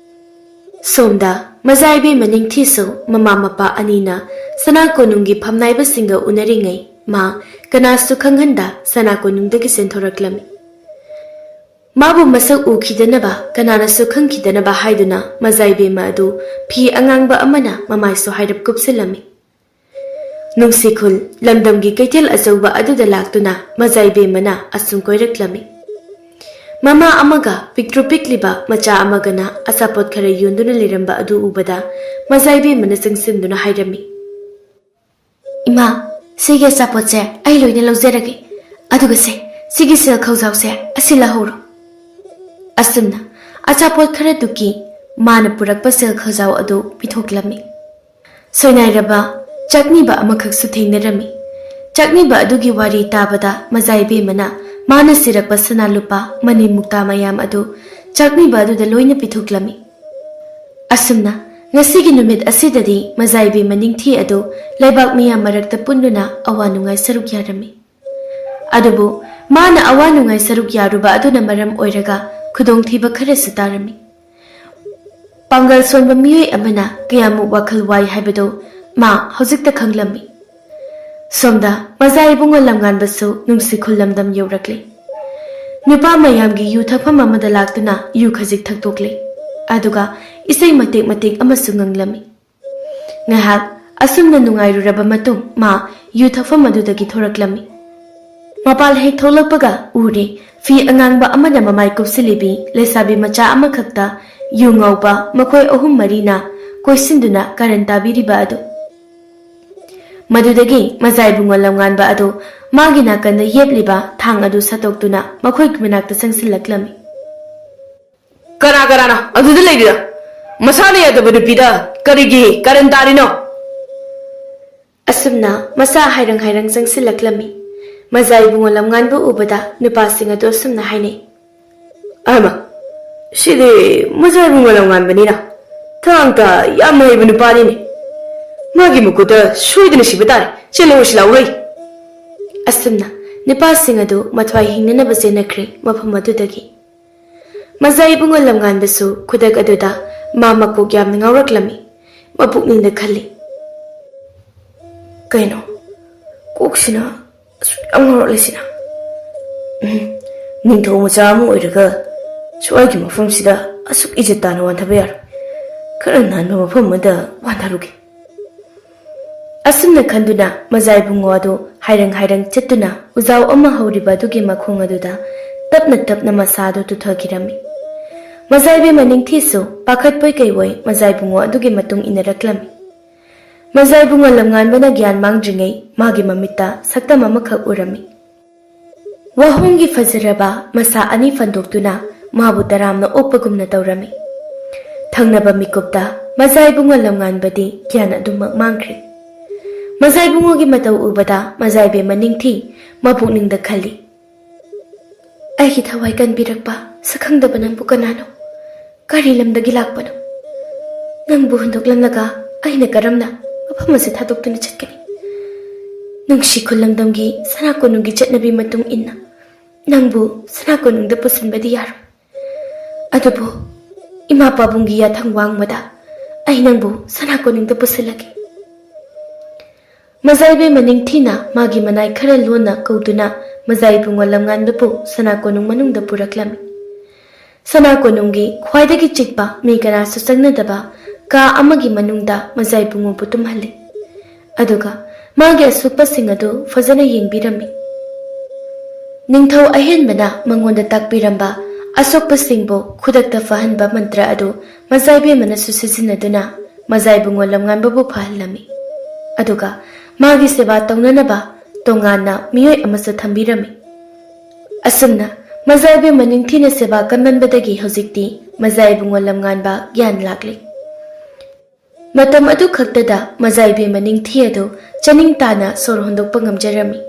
ꯁꯣꯝꯗ ꯃꯖꯥ ꯏꯕꯦꯝꯃ ꯅꯤꯡꯊꯤꯁꯨ ꯃꯃꯥ ꯃꯄꯥ ꯑꯅꯤꯅ ꯁꯅꯥ ꯀꯣꯅꯨꯡꯒꯤ ꯐꯝꯅꯥꯏꯕꯁꯤꯡꯒ ꯎꯅꯔꯤꯉꯩ ꯃꯥ ꯀꯅꯥꯁꯨ ꯈꯪꯍꯟꯗ ꯁꯅꯥ ꯀꯣꯅꯨꯡꯗꯒꯤ ꯆꯦꯟꯊꯣꯔꯛꯂꯝꯃꯤ꯫ ꯃꯥꯕꯨ ꯃꯁꯛ ꯎꯈꯤꯗꯅꯕ, ꯀꯅꯥꯅꯁꯨ ꯈꯪꯈꯤꯗꯅꯕ ꯍꯥꯏꯗꯨꯅ ꯃꯖꯥ ꯏꯕꯦꯝꯃ ꯑꯗꯨ ꯐꯤ ꯑꯉꯥꯡꯕ ꯑꯃꯅ ꯃꯃꯥꯏꯁꯨ ꯍꯥꯏꯔꯞ ꯀꯨꯞꯁꯤꯜꯂꯝꯃꯤ꯫ ꯅꯨꯡꯁꯤꯈꯨꯜ ꯂꯝꯗꯝꯒꯤ ꯀꯩꯊꯦꯜ ꯑꯆꯧꯕ ꯑꯗꯨꯗ ꯂꯥꯛꯇꯨꯅ ꯃꯖꯥ ꯏꯕꯦꯝꯃꯅ ꯑꯁꯨꯝ ꯀꯣꯏꯔꯛꯂꯝꯃꯤ꯫ ꯃꯃꯥ ꯑꯃꯒ ꯄꯤꯛꯇ꯭ꯔꯨ ꯄꯤꯛꯂꯤꯕ ꯃꯆꯥ ꯑꯃꯒꯅ ꯑꯆꯥꯄꯣꯠ ꯈꯔ ꯌꯣꯟꯗꯨꯅ ꯂꯩꯔꯝꯕ ꯑꯗꯨ ꯎꯕꯗ ꯃꯖꯥ ꯏꯕꯦꯝꯃꯅ ꯆꯪꯁꯤꯟꯗꯨꯅ ꯍꯥꯏꯔꯝꯃꯤ: "ꯏꯃꯥ, ꯁꯤꯒꯤ ꯑꯆꯥꯄꯣꯠꯁꯦ ꯑꯩ ꯂꯣꯏꯅ ꯂꯧꯖꯔꯒꯦ꯫ ꯑꯗꯨꯒ ꯁꯦ, ꯁꯤꯒꯤ ꯁꯦꯜ ꯈꯧꯖꯥꯎꯁꯦ ꯑꯁꯤ ꯂꯧꯍꯧꯔꯣ"꯫ ꯑꯁꯨꯝꯅ ꯑꯆꯥꯄꯣꯠ ꯈꯔꯗꯨꯒꯤ ꯃꯥꯅ ꯄꯨꯔꯛꯄ ꯁꯦꯜ ꯈꯧꯖꯥꯎ ꯑꯗꯨ ꯄꯤꯊꯣꯛꯂꯝꯃꯤ꯫ ꯁꯣꯏꯅꯥꯏꯔꯕ ꯆꯥꯛꯅꯤꯕ ꯑꯃꯈꯛꯁꯨ ꯊꯦꯡꯅꯔꯝꯃꯤ꯫ ꯆꯥꯛꯅꯤꯕ ꯑꯗꯨꯒꯤ ꯋꯥꯔꯤ ꯇꯥꯕꯗ ꯃꯖꯥ ꯏꯕꯦꯝꯃꯅ ꯃꯥꯅ ꯁꯤꯔꯛꯄ ꯁꯅꯥ ꯂꯨꯄꯥ ꯃꯅꯤ ꯃꯨꯛꯇꯥ ꯃꯌꯥꯝ ꯑꯗꯨ ꯆꯥꯛꯅꯤꯕ ꯑꯗꯨꯗ ꯂꯣꯏꯅ ꯄꯤꯊꯣꯛꯂꯝꯃꯤ꯫ ꯑꯁꯨꯝꯅ ꯉꯁꯤꯒꯤ ꯅꯨꯃꯤꯠ ꯑꯁꯤꯗꯗꯤ ꯃꯖꯥ ꯏꯕꯦꯝꯃ ꯅꯤꯡꯊꯤ ꯑꯗꯨ ꯂꯩꯕꯥꯛ ꯃꯤꯌꯥꯝ ꯃꯔꯛꯇ ꯄꯨꯟꯗꯨꯅ ꯑꯋꯥ ꯅꯨꯡꯉꯥꯏ ꯁꯔꯨꯛ ꯌꯥꯔꯝꯃꯤ꯫ ꯑꯗꯨꯕꯨ ꯃꯥꯅ ꯑꯋꯥ ꯅꯨꯡꯉꯥꯏ ꯁꯔꯨꯛ ꯌꯥꯔꯨꯕ ꯑꯗꯨꯅ ꯃꯔꯝ ꯑꯣꯏꯔꯒ ꯈꯨꯗꯣꯡꯊꯤꯕ ꯈꯔꯁꯨ ꯇꯥꯔꯝꯃꯤ꯫ ꯄꯥꯡꯒꯜ ꯁꯣꯟꯕ ꯃꯤꯑꯣꯏ ꯑꯃꯅ ꯀꯌꯥꯃꯨꯛ ꯋꯥꯈꯜ ꯋꯥꯏ ꯍꯥꯏꯕꯗꯨ ꯃꯥ ꯍꯧꯖꯤꯛꯇ ꯈꯪꯂꯝꯃꯤ꯫ ꯁꯣꯝꯗ ꯃꯖꯥ ꯏꯕꯨꯡꯉꯣ ꯂꯝꯉꯥꯟꯕꯁꯨ ꯅꯨꯡꯁꯤ ꯈꯨꯜꯂꯝꯗꯝ ꯌꯧꯔꯛꯂꯦ꯫ ꯅꯨꯄꯥ ꯃꯌꯥꯝꯒꯤ ꯌꯨ ꯊꯛꯐꯝ ꯑꯃꯗ ꯂꯥꯛꯇꯨꯅ ꯌꯨ ꯈꯖꯤꯛ ꯊꯛꯇꯣꯛꯂꯦ꯫ ꯑꯗꯨꯒ ꯏꯁꯩ ꯃꯇꯦꯛ ꯃꯇꯦꯛ ꯑꯃꯁꯨ ꯉꯪꯂꯝꯃꯤ꯫ ꯉꯥꯏꯍꯥꯛ ꯑꯁꯨꯝꯅ ꯅꯨꯡꯉꯥꯏꯔꯨꯔꯕ ꯃꯇꯨꯡ ꯃꯥ ꯌꯨ ꯊꯛꯐꯝ ꯑꯗꯨꯗꯒꯤ ꯊꯣꯔꯛꯂꯝꯃꯤ꯫ ꯃꯄꯥꯜ ꯍꯦꯛ ꯊꯣꯛꯂꯛꯄꯒ ꯎꯔꯦ, ꯐꯤ ꯑꯉꯥꯡꯕ ꯑꯃꯅ ꯃꯃꯥꯏ ꯀꯨꯞꯁꯤꯜꯂꯤꯕꯤ ꯂꯩꯁꯥꯕꯤ ꯃꯆꯥ ꯑꯃꯈꯛꯇ ꯌꯨ ꯉꯧꯕ ꯃꯈꯣꯏ ꯑꯍꯨꯝ ꯃꯔꯤꯅ ꯀꯣꯏꯁꯤꯟꯗꯨꯅ ꯀꯥꯔꯟ ꯇꯥꯕꯤꯔꯤꯕ ꯑꯗꯨ꯫ ꯃꯗꯨꯗꯒꯤ ꯃꯖꯥ ꯏꯕꯨꯡꯉꯣ ꯂꯝꯉꯥꯟꯕ ꯑꯗꯨ ꯃꯥꯒꯤ ꯅꯥꯀꯟꯗ ꯌꯦꯞꯂꯤꯕ ꯊꯥꯡ ꯑꯗꯨ ꯁꯠꯇꯣꯛꯇꯨꯅ ꯃꯈꯣꯏꯒꯤ ꯃꯅꯥꯛꯇ ꯆꯪꯁꯤꯜꯂꯛꯂꯝꯃꯤ꯫ "ꯀꯅꯥ ꯀꯅꯥꯅꯣ ꯑꯗꯨꯗ ꯂꯩꯔꯤꯗꯣ? ꯃꯁꯥꯅ ꯌꯥꯗꯕ ꯅꯨꯄꯤꯗ ꯀꯔꯤꯒꯤ ꯀꯔꯟ ꯇꯥꯔꯤꯅꯣ?" ꯑꯁꯨꯝꯅ ꯃꯁꯥ ꯍꯥꯏꯔꯪ ꯍꯥꯏꯔꯪ ꯆꯪꯁꯤꯜꯂꯛꯂꯝꯃꯤ꯫ ꯃꯖꯥ ꯏꯕꯨꯡꯉꯣ ꯂꯝꯉꯥꯟꯕ ꯎꯕꯗ ꯅꯨꯄꯥꯁꯤꯡ ꯑꯗꯨ ꯑꯁꯨꯝꯅ ꯍꯥꯏꯅꯩ꯫ "ꯑꯃ, ꯁꯤꯗꯤ ꯃꯖꯥ ꯏꯕꯨꯡꯉꯣ ꯂꯝꯉꯥꯟꯕꯅꯤꯅ ꯊꯥꯡ ꯇꯥ ꯌꯥꯝꯅ ꯍꯩꯕ ꯅꯨꯄꯥꯅꯤꯅꯦ꯫ ꯃꯥꯒꯤ ꯃꯈꯨꯠꯇ ꯁꯣꯏꯗꯅ ꯁꯤꯕ ꯇꯥꯔꯦ꯫ ꯆꯦꯜꯂꯛꯑꯣ, ꯁꯤ ꯂꯥꯛꯑꯣ ꯍꯩ!" ꯑꯁꯨꯝꯅ ꯅꯨꯄꯥꯁꯤꯡ ꯑꯗꯨ ꯃꯊ꯭ꯋꯥꯏ ꯍꯤꯡꯅꯅꯕ ꯆꯦꯟꯅꯈ꯭ꯔꯦ ꯃꯐꯝ ꯑꯗꯨꯗꯒꯤ꯫ ꯃꯖꯥ ꯏꯕꯨꯡꯉꯣ ꯂꯝꯉꯥꯟꯕꯁꯨ ꯈꯨꯗꯛ ꯑꯗꯨꯗ ꯃꯥ ꯃꯀꯣꯛ ꯌꯥꯝꯅ ꯉꯥꯎꯔꯛꯂꯝꯃꯤ꯫ ꯃꯄꯨꯛꯅꯤꯡꯗ ꯈꯜꯂꯤ, "ꯀꯩꯅꯣ, ꯀꯣꯛꯁꯤꯅ ꯑꯁꯨꯛ ꯌꯥꯝ ꯉꯥꯎꯔꯛꯂꯤꯁꯤꯅ? ꯎꯝ, ꯅꯤꯡꯊꯧ ꯃꯆꯥ ꯑꯃ ꯑꯣꯏꯔꯒ ꯁ꯭ꯋꯥꯏꯒꯤ ꯃꯐꯝꯁꯤꯗ ꯑꯁꯨꯛ ꯏꯖꯠ ꯇꯥꯅ ꯋꯥꯟꯊꯕ ꯌꯥꯔꯣꯏ꯫ ꯈꯔ ꯅꯥꯟꯕ ꯃꯐꯝ ꯑꯃꯗ ꯋꯥꯟꯊꯔꯨꯒꯦ꯫" ꯑꯁꯨꯝꯅ ꯈꯟꯗꯨꯅ ꯃꯖꯥ ꯏꯕꯨꯡꯉꯣ ꯑꯗꯨ ꯍꯥꯏꯔꯪ ꯍꯥꯏꯔꯪ ꯆꯠꯇꯨꯅ ꯎꯖꯥꯎ ꯑꯃ ꯍꯧꯔꯤꯕ ꯑꯗꯨꯒꯤ ꯃꯈꯣꯡ ꯑꯗꯨꯗ ꯇꯞꯅ ꯇꯞꯅ ꯃꯁꯥ ꯑꯗꯨ ꯇꯨꯊꯈꯤꯔꯝꯃꯤ꯫ ꯃꯖꯥ ꯏꯕꯦꯝꯃ ꯅꯤꯡꯊꯤꯁꯨ ꯄꯥꯈꯠꯄꯣꯏ ꯀꯩꯕꯣꯏ ꯃꯖꯥ ꯏꯕꯨꯡꯉꯣ ꯑꯗꯨꯒꯤ ꯃꯇꯨꯡ ꯏꯟꯅꯔꯛꯂꯝꯃꯤ꯫ ꯃꯖꯥ ꯏꯕꯨꯡꯉꯣ ꯂꯝꯉꯥꯟꯕꯅ ꯒ꯭ꯌꯥꯟ ꯃꯥꯡꯗ꯭ꯔꯤꯉꯩ ꯃꯥꯒꯤ ꯃꯃꯤꯠꯇ ꯁꯛꯇꯝ ꯑꯃꯈꯛ ꯎꯔꯝꯃꯤ꯫ ꯋꯥꯍꯣꯡꯒꯤ ꯐꯖꯔꯕ ꯃꯁꯥ ꯑꯅꯤ ꯐꯟꯗꯣꯛꯇꯨꯅ ꯃꯥꯕꯨ ꯇꯔꯥꯝꯅ ꯑꯣꯛꯄꯒꯨꯝꯅ ꯇꯧꯔꯝꯃꯤ꯫ ꯊꯪꯅꯕ ꯃꯤꯀꯨꯞꯇ ꯃꯖꯥ ꯏꯕꯨꯡꯉꯣ ꯂꯝꯉꯥꯟꯕꯗꯤ ꯒ꯭ꯌꯥꯟ ꯑꯗꯨꯃꯛ ꯃꯥꯡꯈ꯭ꯔꯦ꯫ ꯃꯖꯥ ꯏꯕꯨꯡꯉꯣꯒꯤ ꯃꯇꯧ ꯎꯕꯗ ꯃꯖꯥ ꯏꯕꯦꯝꯃ ꯅꯤꯡꯊꯤ ꯃꯄꯨꯛꯅꯤꯡꯗ ꯈꯜꯂꯤ, "ꯑꯩꯒꯤ ꯊꯋꯥꯏ ꯀꯟꯕꯤꯔꯛꯄ ꯁꯛꯈꯪꯗꯕ ꯅꯪꯕꯨ ꯀꯅꯥꯅꯣ? ꯀꯔꯤ ꯂꯝꯗꯒꯤ ꯂꯥꯛꯄꯅꯣ? ꯅꯪꯕꯨ ꯍꯨꯟꯗꯣꯛꯂꯝꯂꯒ ꯑꯩꯅ ꯀꯔꯝꯅ ꯃꯐꯝ ꯑꯁꯤ ꯊꯥꯗꯣꯛꯇꯨꯅ ꯆꯠꯀꯅꯤ? ꯅꯨꯡꯁꯤ ꯈꯨꯂꯪꯗꯝꯒꯤ ꯁꯅꯥ ꯀꯣꯅꯨꯡꯒꯤ ꯆꯠꯅꯕꯤ ꯃꯇꯨꯡ ꯏꯟꯅ ꯅꯪꯕꯨ ꯁꯅꯥ ꯀꯣꯅꯨꯡꯗ ꯄꯨꯁꯤꯟꯕꯗꯤ ꯌꯥꯔꯣꯏ꯫ ꯑꯗꯨꯕꯨ ꯏꯃꯥ ꯄꯥꯕꯨꯡꯒꯤ ꯌꯥꯊꯪ ꯋꯥꯡꯃꯗ ꯑꯩ ꯅꯪꯕꯨ ꯁꯅꯥ ꯀꯣꯅꯨꯡꯗ ꯄꯨꯁꯤꯜꯂꯒꯦ꯫" ꯃꯖꯥ ꯏꯕꯦꯝꯃ ꯅꯤꯡꯊꯤꯅ ꯃꯥꯒꯤ ꯃꯅꯥꯏ ꯈꯔ ꯂꯣꯟꯅ ꯀꯧꯗꯨꯅ ꯃꯖꯥ ꯏꯕꯨꯡꯉꯣ ꯂꯝꯉꯥꯟꯕꯕꯨ ꯁꯅꯥ ꯀꯣꯅꯨꯡ ꯃꯅꯨꯡꯗ ꯄꯨꯔꯛꯂꯝꯃꯤ꯫ ꯁꯅꯥ ꯀꯣꯅꯨꯡꯒꯤ ꯈ꯭ꯋꯥꯏꯗꯒꯤ ꯆꯤꯛꯄ ꯃꯤ ꯀꯅꯥꯁꯨ ꯆꯪꯅꯗꯕ ꯀꯥ ꯑꯃꯒꯤ ꯃꯅꯨꯡꯗ ꯃꯖꯥ ꯏꯕꯨꯡꯉꯣꯕꯨ ꯇꯨꯝꯍꯜꯂꯤ꯫ ꯑꯗꯨꯒ ꯃꯥꯒꯤ ꯑꯁꯣꯛꯄꯁꯤꯡ ꯑꯗꯨ ꯐꯖꯅ ꯌꯦꯡꯕꯤꯔꯝꯃꯤ꯫ ꯅꯤꯡꯊꯧ ꯑꯍꯦꯟꯕꯅ ꯃꯉꯣꯟꯗ ꯇꯥꯛꯄꯤꯔꯝꯕ ꯑꯁꯣꯛꯄꯁꯤꯡꯕꯨ ꯈꯨꯗꯛꯇ ꯐꯍꯟꯕ ꯃꯟꯇ꯭ꯔ ꯑꯗꯨ ꯃꯖꯥ ꯏꯕꯦꯝꯃꯅꯁꯨ ꯁꯤꯖꯤꯟꯅꯗꯨꯅ ꯃꯖꯥ ꯏꯕꯨꯡꯉꯣ ꯂꯝꯉꯥꯟꯕꯕꯨ ꯐꯍꯜꯂꯝꯃꯤ꯫ ꯑꯗꯨꯒ ꯃꯥꯒꯤ ꯁꯦꯕꯥ ꯇꯧꯅꯅꯕ ꯇꯣꯉꯥꯟꯅ ꯃꯤꯑꯣꯏ ꯑꯃꯁꯨ ꯊꯝꯕꯤꯔꯝꯃꯤ꯫ ꯑꯁꯨꯝꯅ ꯃꯖꯥ ꯏꯕꯦꯝꯃ ꯅꯤꯡꯊꯤꯅ ꯁꯦꯕꯥ ꯀꯟꯃꯟꯕꯗꯒꯤ ꯍꯧꯖꯤꯛꯇꯤ ꯃꯖꯥ ꯏꯕꯨꯡꯉꯣ ꯂꯝꯉꯥꯟꯕ ꯒ꯭ꯌꯥꯟ ꯂꯥꯛꯂꯤ꯫ ꯃꯇꯝ ꯑꯗꯨ ꯈꯛꯇꯗ ꯃꯖꯥ ꯏꯕꯦꯝꯃ ꯅꯤꯡꯊꯤ ꯑꯗꯨ ꯆꯅꯤꯡ ꯇꯥꯅ ꯁꯣꯔ ꯍꯣꯟꯗꯣꯛꯄ ꯉꯝꯖꯔꯝꯃꯤ꯫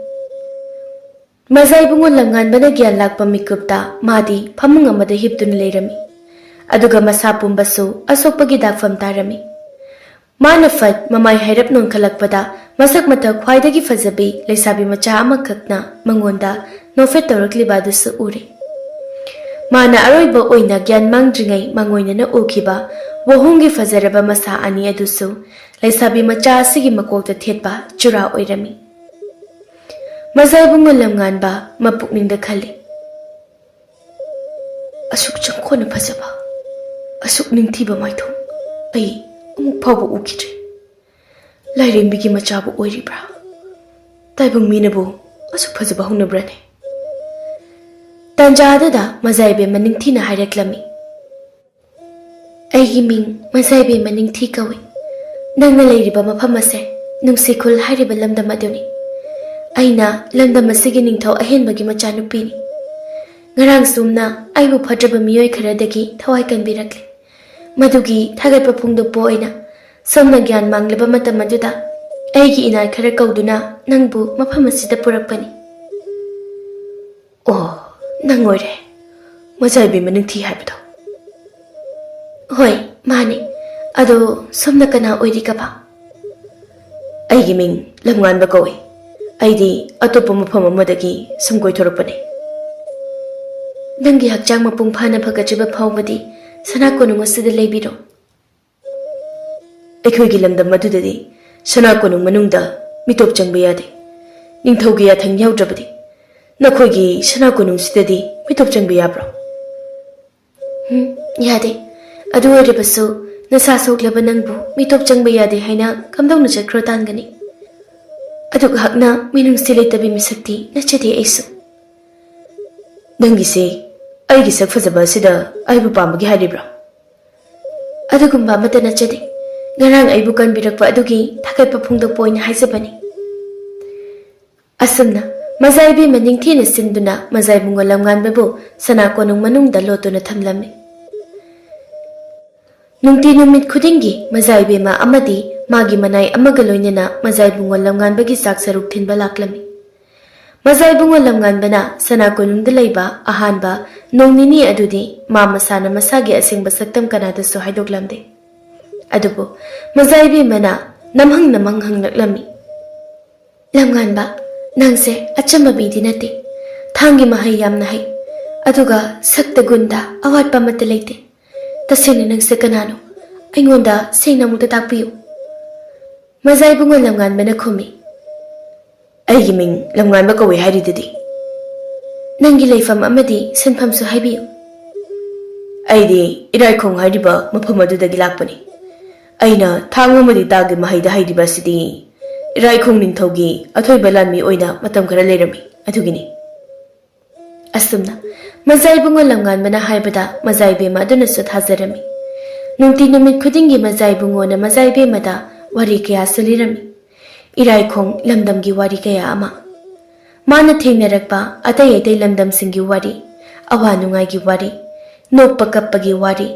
ꯃꯖꯥ ꯏꯕꯨꯡꯉꯣ ꯂꯝꯉꯥꯟꯕꯅ ꯒ꯭ꯌꯥꯟ ꯂꯥꯛꯄ ꯃꯤꯀꯨꯞꯇ ꯃꯥꯗꯤ ꯐꯃꯨꯡ ꯑꯃꯗ ꯍꯤꯞꯇꯨꯅ ꯂꯩꯔꯝꯃꯤ꯫ ꯑꯗꯨꯒ ꯃꯁꯥ ꯄꯨꯝꯕꯁꯨ ꯑꯁꯣꯛꯄꯒꯤ ꯗꯥꯛꯐꯝ ꯇꯥꯔꯝꯃꯤ꯫ ꯃꯥꯅ ꯐꯠ ꯃꯃꯥꯏ ꯍꯥꯏꯔꯞ ꯅꯣꯟꯈꯠꯂꯛꯄꯗ ꯃꯁꯛ ꯃꯇꯧ ꯈ꯭ꯋꯥꯏꯗꯒꯤ ꯐꯖꯕꯤ ꯂꯩꯁꯥꯕꯤ ꯃꯆꯥ ꯑꯃꯈꯛꯅ ꯃꯉꯣꯟꯗ ꯅꯣꯛꯐꯦꯠ ꯇꯧꯔꯛꯂꯤꯕ ꯑꯗꯨꯁꯨ ꯎꯔꯦ꯫ ꯃꯥꯅ ꯑꯔꯣꯏꯕ ꯑꯣꯏꯅ ꯒ꯭ꯌꯥꯟ ꯃꯥꯡꯗ꯭ꯔꯤꯉꯩ ꯃꯥꯡꯑꯣꯏꯅꯅ ꯎꯈꯤꯕ ꯋꯥꯍꯣꯡꯒꯤ ꯐꯖꯔꯕ ꯃꯁꯥ ꯑꯅꯤ ꯑꯗꯨꯁꯨ ꯂꯩꯁꯥꯕꯤ ꯃꯆꯥ ꯑꯁꯤꯒꯤ ꯃꯀꯣꯛꯇ ꯊꯦꯠꯄ ꯆꯨꯔꯥ ꯑꯣꯏꯔꯝꯃꯤ꯫ ꯃꯖꯥ ꯏꯕꯨꯡꯉꯣ ꯂꯝꯉꯥꯟꯕ ꯃꯄꯨꯛꯅꯤꯡꯗ ꯈꯜꯂꯤ, "ꯑꯁꯨꯛ ꯆꯪꯈꯣꯟꯅ ꯐꯖꯕ, ꯑꯁꯨꯛ ꯅꯤꯡꯊꯤꯕ ꯃꯥꯏꯊꯣꯡ ꯑꯩ ꯑꯃꯨꯛ ꯐꯥꯎꯕ ꯎꯈꯤꯗ꯭ꯔꯤ꯫ ꯂꯥꯏꯔꯦꯝꯕꯤꯒꯤ ꯃꯆꯥꯕꯨ ꯑꯣꯏꯔꯤꯕ꯭ꯔꯥ? ꯇꯥꯏꯕꯪ ꯃꯤꯅꯕꯨ ꯑꯁꯨꯛ ꯐꯖꯕ ꯍꯧꯅꯕ꯭ꯔꯅꯦ?" ꯇꯥꯟꯖꯥ ꯑꯗꯨꯗ ꯃꯖꯥ ꯏꯕꯦꯝꯃ ꯅꯤꯡꯊꯤꯅ ꯍꯥꯏꯔꯛꯂꯝꯃꯤ, "ꯑꯩꯒꯤ ꯃꯤꯡ ꯃꯖꯥ ꯏꯕꯦꯝꯃ ꯅꯤꯡꯊꯤ ꯀꯧꯏ꯫ ꯅꯪꯅ ꯂꯩꯔꯤꯕ ꯃꯐꯝ ꯑꯁꯦ ꯅꯨꯡꯁꯤꯈꯨꯜ ꯍꯥꯏꯔꯤꯕ ꯂꯝꯗꯝ ꯑꯗꯨꯅꯤ꯫ ꯑꯩꯅ ꯂꯝꯗꯝ ꯑꯁꯤꯒꯤ ꯅꯤꯡꯊꯧ ꯑꯍꯦꯟꯕꯒꯤ ꯃꯆꯥꯅꯨꯄꯤꯅꯤ꯫ ꯉꯔꯥꯡ ꯁꯣꯝꯅ ꯑꯩꯕꯨ ꯐꯠꯇ꯭ꯔꯕ ꯃꯤꯑꯣꯏ ꯈꯔꯗꯒꯤ ꯊꯋꯥꯏ ꯀꯟꯕꯤꯔꯛꯂꯦ꯫ ꯃꯗꯨꯒꯤ ꯊꯥꯒꯠꯄ ꯐꯣꯡꯗꯣꯛꯄ ꯑꯣꯏꯅ ꯁꯣꯝꯅ ꯒ꯭ꯌꯥꯟ ꯃꯥꯡꯂꯕ ꯃꯇꯝ ꯑꯗꯨꯗ ꯑꯩꯒꯤ ꯏꯅꯥꯏ ꯈꯔ ꯀꯧꯗꯨꯅ ꯅꯪꯕꯨ ꯃꯐꯝ ꯑꯁꯤꯗ ꯄꯨꯔꯛꯄꯅꯤ꯫" "ꯑꯣ, ꯅꯪ ꯑꯣꯏꯔꯦ ꯃꯖꯥ ꯏꯕꯦꯝꯃ ꯅꯤꯡꯊꯤ ꯍꯥꯏꯕꯗꯣ?" "ꯍꯣꯏ, ꯃꯥꯅꯤ꯫ ꯑꯗꯣ ꯁꯣꯝꯅ ꯀꯅꯥ ꯑꯣꯏꯔꯤꯒꯕ?" "ꯑꯩꯒꯤ ꯃꯤꯡ ꯂꯝꯉꯥꯟꯕ ꯀꯧꯏ꯫ ꯑꯩꯗꯤ ꯑꯇꯣꯞꯄ ꯃꯐꯝ ꯑꯃꯗꯒꯤ ꯁꯨꯝ ꯀꯣꯏꯊꯣꯔꯛꯄꯅꯤ꯫" "ꯅꯪꯒꯤ ꯍꯛꯆꯥꯡ ꯃꯄꯨꯡ ꯐꯥꯅ ꯐꯒꯠꯇ꯭ꯔꯤꯕ ꯐꯥꯎꯕꯗꯤ ꯁꯅꯥ ꯀꯣꯅꯨꯡ ꯑꯁꯤꯗ ꯂꯩꯕꯤꯔꯣ꯫" "ꯑꯩꯈꯣꯏꯒꯤ ꯂꯝꯗꯝ ꯑꯗꯨꯗꯗꯤ ꯁꯅꯥ ꯀꯣꯅꯨꯡ ꯃꯅꯨꯡꯗ ꯃꯤꯇꯣꯞ ꯆꯪꯕ ꯌꯥꯗꯦ꯫ ꯅꯤꯡꯊꯧꯒꯤ ꯌꯥꯊꯪ ꯌꯥꯎꯗ꯭ꯔꯕꯗꯤ ꯅꯈꯣꯏꯒꯤ ꯁꯅꯥ ꯀꯣꯅꯨꯡꯁꯤꯗꯗꯤ ꯃꯤꯇꯣꯞ ꯆꯪꯕ ꯌꯥꯕ꯭ꯔꯣ?" "ꯎꯝ, ꯌꯥꯗꯦ꯫ ꯑꯗꯨ ꯑꯣꯏꯔꯕꯁꯨ ꯅꯁꯥ ꯁꯣꯛꯂꯕ ꯅꯪꯕꯨ ꯃꯤꯇꯣꯞ ꯆꯪꯕ ꯌꯥꯗꯦ ꯍꯥꯏꯅ ꯀꯝꯗꯧꯅ ꯆꯠꯈ꯭ꯔꯣ ꯇꯥꯟꯒꯅꯤ? ꯑꯗꯨꯛ ꯍꯛꯅ ꯃꯤꯅꯨꯡꯁꯤ ꯂꯩꯇꯕꯤ ꯃꯤꯁꯛꯇꯤ ꯅꯠꯆꯗꯦ ꯑꯩꯁꯨ꯫" "ꯅꯪꯒꯤꯁꯦ ꯑꯩꯒꯤ ꯁꯛ ꯐꯖꯕ ꯑꯁꯤꯗ ꯑꯩꯕꯨ ꯄꯥꯝꯕꯒꯤ ꯍꯥꯏꯔꯤꯕ꯭ꯔꯣ?" "ꯑꯗꯨꯒꯨꯝꯕ ꯑꯃꯠꯇ ꯅꯠꯆꯗꯦ꯫ ꯉꯔꯥꯡ ꯑꯩꯕꯨ ꯀꯟꯕꯤꯔꯛꯄ ꯑꯗꯨꯒꯤ ꯊꯥꯒꯠꯄ ꯐꯣꯡꯗꯣꯛꯄ ꯑꯣꯏꯅ ꯍꯥꯏꯖꯕꯅꯤ꯫" ꯑꯁꯨꯝꯅ ꯃꯖꯥꯏꯕꯤ ꯃꯅꯤꯡꯊꯤꯅ ꯁꯤꯟꯗꯨꯅ ꯃꯖꯥꯏꯕꯨꯡꯉꯣ ꯂꯝꯉꯥꯟꯕꯕꯨ ꯁꯅꯥ ꯀꯣꯅꯨꯡ ꯃꯅꯨꯡꯗ ꯂꯣꯠꯇꯨꯅ ꯊꯝꯂꯝꯃꯤ꯫ ꯅꯨꯡꯇꯤ ꯅꯨꯃꯤꯠ ꯈꯨꯗꯤꯡꯒꯤ ꯃꯖꯥꯏꯕꯦꯝꯃ ꯑꯃꯗꯤ ꯃꯥꯒꯤ ꯃꯅꯥꯏ ꯑꯃꯒ ꯂꯣꯏꯅꯅ ꯃꯖꯥꯏꯕꯨꯡꯉꯣ ꯂꯝꯉꯥꯟꯕꯒꯤ ꯆꯥꯛ ꯁꯔꯨꯛ ꯊꯤꯟꯕ ꯂꯥꯛꯂꯝꯃꯤ꯫ ꯃꯖꯥꯏꯕꯨꯡꯉꯣ ꯂꯝꯉꯥꯟꯕꯅ ꯁꯅꯥ ꯀꯣꯅꯨꯡꯗ ꯂꯩꯕ ꯑꯍꯥꯟꯕ ꯅꯣꯡ ꯅꯤꯅꯤ ꯑꯗꯨꯗꯤ ꯃꯥ ꯃꯁꯥꯅ ꯃꯁꯥꯒꯤ ꯑꯁꯦꯡꯕ ꯁꯛꯇꯝ ꯀꯅꯥꯗꯁꯨ ꯍꯥꯏꯗꯣꯛꯂꯝꯗꯦ꯫ ꯑꯗꯨꯕꯨ ꯃꯖꯥꯏꯕꯦꯝꯃꯅ ꯅꯝꯍꯪ ꯅꯝꯍꯪ ꯍꯪꯂꯛꯂꯝꯃꯤ꯫ "ꯂꯝꯉꯥꯟꯕ, ꯅꯪꯁꯦ ꯑꯆꯝꯕ ꯃꯤꯗꯤ ꯅꯠꯇꯦ꯫ ꯊꯥꯡꯒꯤ ꯃꯍꯩ ꯌꯥꯝꯅ ꯍꯩ꯫ ꯑꯗꯨꯒ ꯁꯛꯇ ꯒꯨꯟꯗ ꯑꯋꯥꯠꯄ ꯑꯃꯠꯇ ꯂꯩꯇꯦ꯫ ꯇꯁꯦꯡꯅ ꯅꯪꯁꯦ ꯀꯅꯥꯅꯣ? ꯑꯩꯉꯣꯟꯗ ꯁꯦꯡꯅ ꯑꯃꯨꯛꯇ ꯇꯥꯛꯄꯤꯌꯨ꯫" ꯃꯖꯥꯏꯕꯨꯡꯉꯣ ꯂꯝꯉꯥꯟꯕꯅ ꯈꯨꯝꯃꯤ꯫ "ꯑꯩꯒꯤ ꯃꯤꯡ ꯂꯝꯉꯥꯟꯕ ꯀꯧꯏ ꯍꯥꯏꯔꯤꯗꯨꯗꯤ꯫" "ꯅꯪꯒꯤ ꯂꯩꯐꯝ ꯑꯃꯗꯤ ꯁꯤꯟꯐꯝꯁꯨ ꯍꯥꯏꯕꯤꯌꯨ꯫" "ꯑꯩꯗꯤ ꯏꯔꯥꯏꯈꯣꯡ ꯍꯥꯏꯔꯤꯕ ꯃꯐꯝ ꯑꯗꯨꯗꯒꯤ ꯂꯥꯛꯄꯅꯤ꯫ ꯑꯩꯅ ꯊꯥꯡ ꯑꯃꯗꯤ ꯇꯥꯒꯤ ꯃꯍꯩꯗ ꯍꯩꯔꯤꯕ ꯑꯁꯤꯗꯤ ꯏꯔꯥꯏꯈꯣꯡ ꯅꯤꯡꯊꯧꯒꯤ ꯑꯊꯣꯏꯕ ꯂꯥꯟꯃꯤ ꯑꯣꯏꯅ ꯃꯇꯝ ꯈꯔ ꯂꯩꯔꯝꯃꯤ, ꯑꯗꯨꯒꯤꯅꯤ꯫" ꯑꯁꯨꯝꯅ ꯃꯖꯥꯏꯕꯨꯡꯉꯣ ꯂꯝꯉꯥꯟꯕꯅ ꯍꯥꯏꯕꯗ ꯃꯖꯥꯏꯕꯦꯝꯃ ꯑꯗꯨꯅꯁꯨ ꯊꯥꯖꯔꯝꯃꯤ꯫ ꯅꯨꯡꯇꯤ ꯅꯨꯃꯤꯠ ꯈꯨꯗꯤꯡꯒꯤ ꯃꯖꯥꯏꯕꯨꯡꯉꯣꯅ ꯃꯖꯥꯏꯕꯦꯝꯃꯗ ꯋꯥꯔꯤ ꯀꯌꯥꯁꯨ ꯂꯤꯔꯝꯃꯤ꯫ ꯏꯔꯥꯏꯈꯣꯡ ꯂꯝꯗꯝꯒꯤ ꯋꯥꯔꯤ ꯀꯌꯥ ꯑꯃ, ꯃꯥꯅ ꯊꯦꯡꯅꯔꯛꯄ ꯑꯇꯩ ꯑꯇꯩ ꯂꯝꯗꯝꯁꯤꯡꯒꯤ ꯋꯥꯔꯤ, ꯑꯋꯥ ꯅꯨꯡꯉꯥꯏꯒꯤ ꯋꯥꯔꯤ, ꯅꯣꯛꯄ ꯀꯞꯄꯒꯤ ꯋꯥꯔꯤ,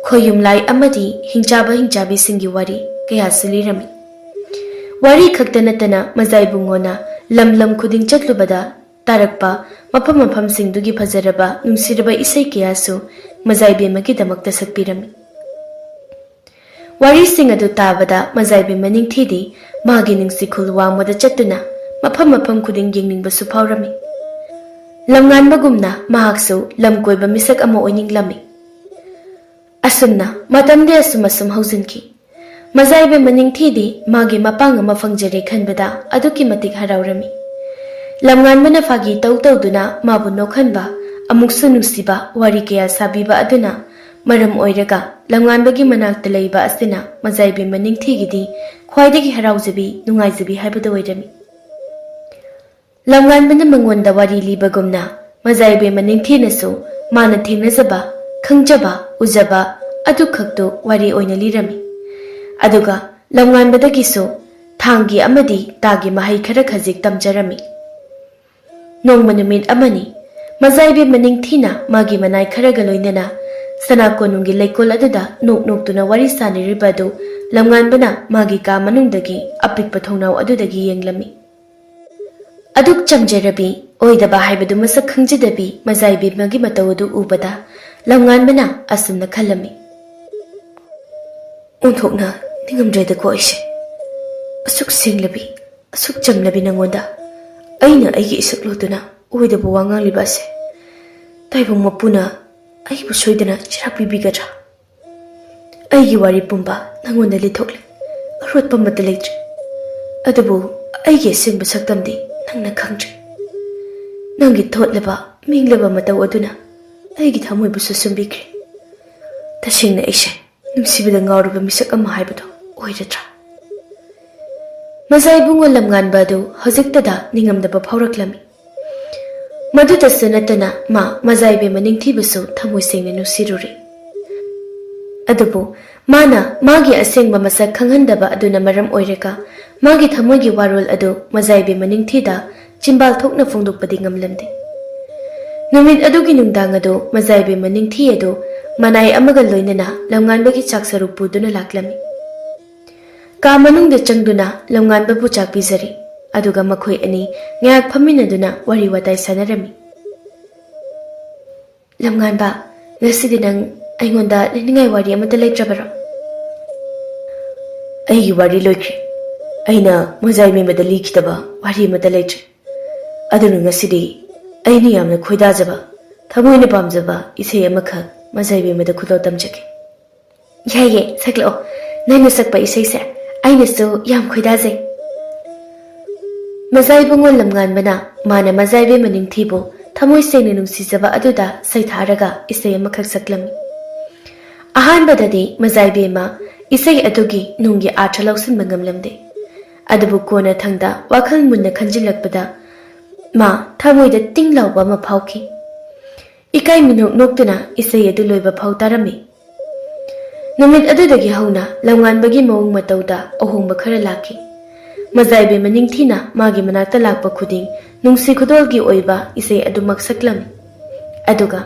ꯈꯣꯌꯨꯝꯂꯥꯏ ꯑꯃꯗꯤ ꯍꯤꯡꯆꯥꯕ ꯍꯤꯡꯆꯥꯕꯤꯁꯤꯡꯒꯤ ꯋꯥꯔꯤ ꯀꯌꯥꯁꯨ ꯂꯤꯔꯝꯃꯤ꯫ ꯋꯥꯔꯤ ꯈꯛꯇ ꯅꯠꯇꯅ ꯃꯖꯥꯏꯕꯨꯡꯉꯣꯅ ꯂꯝ ꯂꯝ ꯈꯨꯗꯤꯡ ꯆꯠꯂꯨꯕꯗ ꯇꯥꯔꯛꯄ ꯃꯐꯝ ꯃꯐꯝꯁꯤꯡꯗꯨꯒꯤ ꯐꯖꯔꯕ ꯅꯨꯡꯁꯤꯔꯕ ꯏꯁꯩ ꯀꯌꯥꯁꯨ ꯃꯖꯥꯏꯕꯦꯝꯃꯒꯤꯗꯃꯛꯇ ꯁꯛꯄꯤꯔꯝꯃꯤ꯫ ꯋꯥꯔꯤꯁꯤꯡ ꯑꯗꯨ ꯇꯥꯕꯗ ꯃꯖꯥꯏꯕꯦꯝꯃ ꯅꯤꯡꯊꯤꯗꯤ ꯃꯥꯒꯤ ꯅꯨꯡꯁꯤꯈꯨꯜ ꯋꯥꯡꯃꯗ ꯆꯠꯇꯨꯅ ꯃꯐꯝ ꯃꯐꯝ ꯈꯨꯗꯤꯡ ꯌꯦꯡꯅꯤꯡꯕꯁꯨ ꯐꯥꯎꯔꯝꯃꯤ꯫ ꯂꯝꯉꯥꯟꯕꯒꯨꯝꯅ ꯃꯍꯥꯛꯁꯨ ꯂꯝ ꯀꯣꯏꯕ ꯃꯤꯁꯛ ꯑꯃ ꯑꯣꯏꯅꯤꯡꯂꯝꯃꯤ꯫ ꯑꯁꯨꯝꯅ ꯃꯇꯝꯗꯤ ꯑꯁꯨꯝ ꯑꯁꯨꯝ ꯍꯧꯖꯤꯟꯈꯤ꯫ ꯃꯖꯥꯏꯕꯦꯝꯃ ꯅꯤꯡꯊꯤꯗꯤ ꯃꯥꯒꯤ ꯃꯄꯥꯡ ꯑꯃ ꯐꯪꯖꯔꯦ ꯈꯟꯕꯗ ꯑꯗꯨꯛꯀꯤ ꯃꯇꯤꯛ ꯍꯔꯥꯎꯔꯝꯃꯤ꯫ ꯂꯝꯉꯥꯟꯕꯅ ꯐꯥꯒꯤ ꯇꯧ ꯇꯧꯗꯨꯅ ꯃꯥꯕꯨ ꯅꯣꯛꯍꯟꯕ, ꯑꯃꯨꯛꯁꯨ ꯅꯨꯡꯁꯤꯕ ꯋꯥꯔꯤ ꯀꯌꯥ ꯁꯥꯕꯤꯕ ꯑꯗꯨꯅ ꯃꯔꯝ ꯑꯣꯏꯔꯒ ꯂꯝꯉꯥꯟꯕꯒꯤ ꯃꯅꯥꯛꯇ ꯂꯩꯕ ꯑꯁꯤꯅ ꯃꯖꯥꯏꯕꯦꯝꯃ ꯅꯤꯡꯊꯤꯒꯤꯗꯤ ꯈ꯭ꯋꯥꯏꯗꯒꯤ ꯍꯔꯥꯎꯖꯕꯤ, ꯅꯨꯡꯉꯥꯏꯖꯕꯤ ꯍꯥꯏꯕꯗꯨ ꯑꯣꯏꯔꯝꯃꯤ꯫ ꯂꯝꯉꯥꯟꯕꯅ ꯃꯉꯣꯟꯗ ꯋꯥꯔꯤ ꯂꯤꯕꯒꯨꯝꯅ ꯃꯖꯥꯏꯕꯦꯝꯃ ꯅꯤꯡꯊꯤꯅꯁꯨ ꯃꯥꯅ ꯊꯦꯡꯅꯖꯕ, ꯈꯪꯖꯕ, ꯎꯖꯕ ꯑꯗꯨꯈꯛꯇꯨ ꯋꯥꯔꯤ ꯑꯣꯏꯅ ꯂꯤꯔꯝꯃꯤ꯫ ꯑꯗꯨꯒ ꯂꯝꯉꯥꯟꯕꯗꯒꯤꯁꯨ ꯊꯥꯡꯒꯤ ꯑꯃꯗꯤ ꯇꯥꯒꯤ ꯃꯍꯩ ꯈꯔ ꯈꯖꯤꯛ ꯇꯝꯖꯔꯝꯃꯤ꯫ ꯅꯣꯡꯃ ꯅꯨꯃꯤꯠ ꯑꯃꯅꯤ, ꯃꯖꯥꯏꯕꯤ ꯃꯅꯤꯡꯊꯤꯅ ꯃꯥꯒꯤ ꯃꯅꯥꯏ ꯈꯔꯒ ꯂꯣꯏꯅꯅ ꯁꯅꯥ ꯀꯣꯅꯨꯡꯒꯤ ꯂꯩꯀꯣꯜ ꯑꯗꯨꯗ ꯅꯣꯛ ꯅꯣꯛꯇꯨꯅ ꯋꯥꯔꯤ ꯁꯥꯅꯔꯤꯕ ꯑꯗꯨ ꯂꯝꯉꯥꯟꯕꯅ ꯃꯥꯒꯤ ꯀꯥ ꯃꯅꯨꯡꯗꯒꯤ ꯑꯄꯤꯛꯄ ꯊꯣꯡꯅꯥꯎ ꯑꯗꯨꯗꯒꯤ ꯌꯦꯡꯂꯝꯃꯤ꯫ ꯑꯗꯨꯛ ꯆꯝꯖꯔꯕꯤ, ꯑꯣꯏꯗꯕ ꯍꯥꯏꯕꯗꯨ ꯃꯁꯛ ꯈꯪꯖꯗꯕꯤ ꯃꯖꯥꯏꯕꯤꯃꯒꯤ ꯃꯇꯧ ꯑꯗꯨ ꯎꯕꯗ ꯂꯝꯉꯥꯟꯕꯅ ꯑꯁꯨꯝꯅ ꯈꯜꯂꯝꯃꯤ, "ꯑꯣꯟꯊꯣꯛꯅ ꯅꯤꯡꯉꯝꯗ꯭ꯔꯦꯗꯀꯣ ꯑꯩꯁꯦ꯫ ꯑꯁꯨꯛ ꯁꯦꯡꯂꯕꯤ, ꯑꯁꯨꯛ ꯆꯝꯂꯕꯤ ꯅꯉꯣꯟꯗ ꯑꯩꯅ ꯑꯩꯒꯤ ꯏꯁꯛ ꯂꯣꯠꯇꯨꯅ ꯑꯣꯏꯗꯕ ꯋꯥ ꯉꯥꯡꯂꯤꯕ ꯑꯁꯦ꯫ ꯇꯥꯏꯕꯪ ꯃꯄꯨꯅ ꯑꯩꯕꯨ ꯁꯣꯏꯗꯅ ꯆꯩꯔꯥꯛ ꯄꯤꯕꯤꯒꯗ꯭ꯔꯥ? ꯑꯩꯒꯤ ꯋꯥꯔꯤ ꯄꯨꯝꯕ ꯅꯉꯣꯟꯗ ꯂꯤꯊꯣꯛꯂꯦ꯫ ꯑꯔꯣꯠꯄ ꯑꯃꯠꯇ ꯂꯩꯇ꯭ꯔꯦ꯫ ꯑꯗꯨꯕꯨ ꯑꯩꯒꯤ ꯑꯁꯦꯡꯕ ꯁꯛꯇꯝꯗꯤ ꯅꯪꯅ ꯈꯪꯗ꯭ꯔꯦ꯫ ꯅꯪꯒꯤ ꯊꯣꯠꯂꯕ, ꯃꯦꯡꯂꯕ ꯃꯇꯧ ꯑꯗꯨꯅ ꯑꯩꯒꯤ ꯊꯃꯣꯏꯕꯨꯁꯨ ꯁꯨꯝꯕꯤꯈ꯭ꯔꯦ꯫ ꯇꯁꯦꯡꯅ ꯑꯩꯁꯦ ꯅꯨꯡꯁꯤꯕꯗ ꯉꯥꯎꯔꯕ ꯃꯤꯁꯛ ꯑꯃ ꯍꯥꯏꯕꯗꯣ ꯑꯣꯏꯔꯗ꯭ꯔꯥ?" ꯃꯖꯥ ꯏꯕꯨꯡꯉꯣ ꯂꯝꯉꯥꯟꯕ ꯑꯗꯨ ꯍꯧꯖꯤꯛꯇꯗ ꯅꯤꯡꯉꯝꯗꯕ ꯐꯥꯎꯔꯛꯂꯝꯃꯤ꯫ ꯃꯗꯨꯗꯁꯨ ꯅꯠꯇꯅ ꯃꯥ ꯃꯖꯥ ꯏꯕꯦꯝꯃ ꯅꯤꯡꯊꯤꯕꯁꯨ ꯊꯃꯣꯏ ꯁꯦꯡꯅ ꯅꯨꯡꯁꯤꯔꯨꯔꯦ꯫ ꯑꯗꯨꯕꯨ ꯃꯥꯅ ꯃꯥꯒꯤ ꯑꯁꯦꯡꯕ ꯃꯁꯛ ꯈꯪꯍꯟꯗꯕ ꯑꯗꯨꯅ ꯃꯔꯝ ꯑꯣꯏꯔꯒ ꯃꯥꯒꯤ ꯊꯃꯣꯏꯒꯤ ꯋꯥꯔꯣꯜ ꯑꯗꯨ ꯃꯖꯥ ꯏꯕꯦꯝꯃ ꯅꯤꯡꯊꯤꯗ ꯆꯤꯟꯕꯥꯜ ꯊꯣꯛꯅ ꯐꯣꯡꯗꯣꯛꯄꯗꯤ ꯉꯝꯂꯝꯗꯦ꯫ ꯅꯨꯃꯤꯠ ꯑꯗꯨꯒꯤ ꯅꯨꯡꯗꯥꯡ ꯑꯗꯨ ꯃꯖꯥ ꯏꯕꯦꯝꯃ ꯅꯤꯡꯊꯤ ꯑꯗꯨ ꯃꯅꯥꯏ ꯑꯃꯒ ꯂꯣꯏꯅꯅ ꯂꯝꯉꯥꯟꯕꯒꯤ ꯆꯥꯛ ꯁꯔꯨꯛ ꯄꯨꯗꯨꯅ ꯂꯥꯛꯂꯝꯃꯤ꯫ ꯀꯥ ꯃꯅꯨꯡꯗ ꯆꯪꯗꯨꯅ ꯂꯝꯉꯥꯟꯕꯕꯨ ꯆꯥꯛ ꯄꯤꯖꯔꯦ꯫ ꯑꯗꯨꯒ ꯃꯈꯣꯏ ꯑꯅꯤ ꯉꯥꯏꯍꯥꯛ ꯐꯝꯃꯤꯟꯅꯗꯨꯅ ꯋꯥꯔꯤ ꯋꯥꯇꯥꯏ ꯁꯥꯟꯅꯔꯝꯃꯤ꯫ "ꯂꯝꯉꯥꯟꯕ, ꯉꯁꯤꯗꯤ ꯅꯪ ꯑꯩꯉꯣꯟꯗ ꯂꯤꯅꯤꯡꯉꯥꯏ ꯋꯥꯔꯤ ꯑꯃꯠꯇ ꯂꯩꯇ꯭ꯔꯕꯔꯣ?" "ꯑꯩꯒꯤ ꯋꯥꯔꯤ ꯂꯣꯏꯈ꯭ꯔꯦ꯫ ꯑꯩꯅ ꯃꯖꯥꯏ ꯃꯦꯝꯕꯗ ꯂꯤꯈꯤꯗꯕ ꯋꯥꯔꯤ ꯑꯃꯠꯇ ꯂꯩꯇ꯭ꯔꯦ꯫ ꯑꯗꯨꯅ ꯉꯁꯤꯗꯤ ꯑꯩꯅ ꯌꯥꯝꯅ ꯈꯣꯏꯗꯥꯖꯕ, ꯊꯃꯣꯏꯅ ꯄꯥꯝꯖꯕ ꯏꯁꯩ ꯑꯃꯈꯛ ꯃꯖꯥꯏ ꯃꯦꯝꯕꯗ ꯈꯨꯗꯣꯜ ꯇꯝꯖꯒꯦ꯫" "ꯌꯥꯏꯌꯦ, ꯁꯛꯂꯛꯑꯣ꯫ ꯅꯪꯅ ꯁꯛꯄ ꯏꯁꯩꯁꯦ ꯑꯩꯅꯁꯨ ꯌꯥꯝ ꯈꯣꯏꯗꯥꯖꯩ꯫" ꯃꯖꯥ ꯏꯕꯨꯡꯉꯣ ꯂꯝꯉꯥꯟꯕꯅ ꯃꯥꯅ ꯃꯖꯥ ꯏꯕꯦꯝꯃ ꯅꯤꯡꯊꯤꯕꯨ ꯊꯃꯣꯏ ꯁꯦꯡꯅ ꯅꯨꯡꯁꯤꯖꯕ ꯑꯗꯨꯗ ꯁꯩꯊꯥꯔꯒ ꯏꯁꯩ ꯑꯃꯈꯛ ꯁꯛꯂꯝꯃꯤ꯫ ꯑꯍꯥꯟꯕꯗꯗꯤ ꯃꯖꯥ ꯏꯕꯦꯝꯃ ꯏꯁꯩ ꯑꯗꯨꯒꯤ ꯅꯨꯡꯒꯤ ꯑꯥꯔꯊ ꯂꯧꯁꯤꯟꯕ ꯉꯝꯂꯝꯗꯦ꯫ ꯑꯗꯨꯕꯨ ꯀꯣꯟꯅꯊꯪꯗ ꯋꯥꯈꯜ ꯃꯨꯟꯅ ꯈꯟꯖꯤꯜꯂꯛꯄꯗ ꯃꯥ ꯊꯃꯣꯏꯗ ꯇꯤꯡ ꯂꯥꯎꯕ ꯑꯃ ꯐꯥꯎꯈꯤ꯫ ꯏꯀꯥꯏ ꯃꯤꯅꯣꯛ ꯅꯣꯛꯇꯨꯅ ꯏꯁꯩ ꯑꯗꯨ ꯂꯣꯏꯕ ꯐꯥꯎ ꯇꯥꯔꯝꯃꯤ꯫ ꯅꯨꯃꯤꯠ ꯑꯗꯨꯗꯒꯤ ꯍꯧꯅ ꯂꯝꯉꯥꯟꯕꯒꯤ ꯃꯑꯣꯡ ꯃꯇꯧꯗ ꯑꯍꯣꯡꯕ ꯈꯔ ꯂꯥꯛꯈꯤ꯫ ꯃꯖꯥꯏꯕꯦꯝꯃ ꯅꯤꯡꯊꯤꯅ ꯃꯥꯒꯤ ꯃꯅꯥꯛꯇ ꯂꯥꯛꯄ ꯈꯨꯗꯤꯡ ꯅꯨꯡꯁꯤ ꯈꯨꯗꯣꯜꯒꯤ ꯑꯣꯏꯕ ꯏꯁꯩ ꯑꯗꯨꯃꯛ ꯁꯛꯂꯝꯃꯤ꯫ ꯑꯗꯨꯒ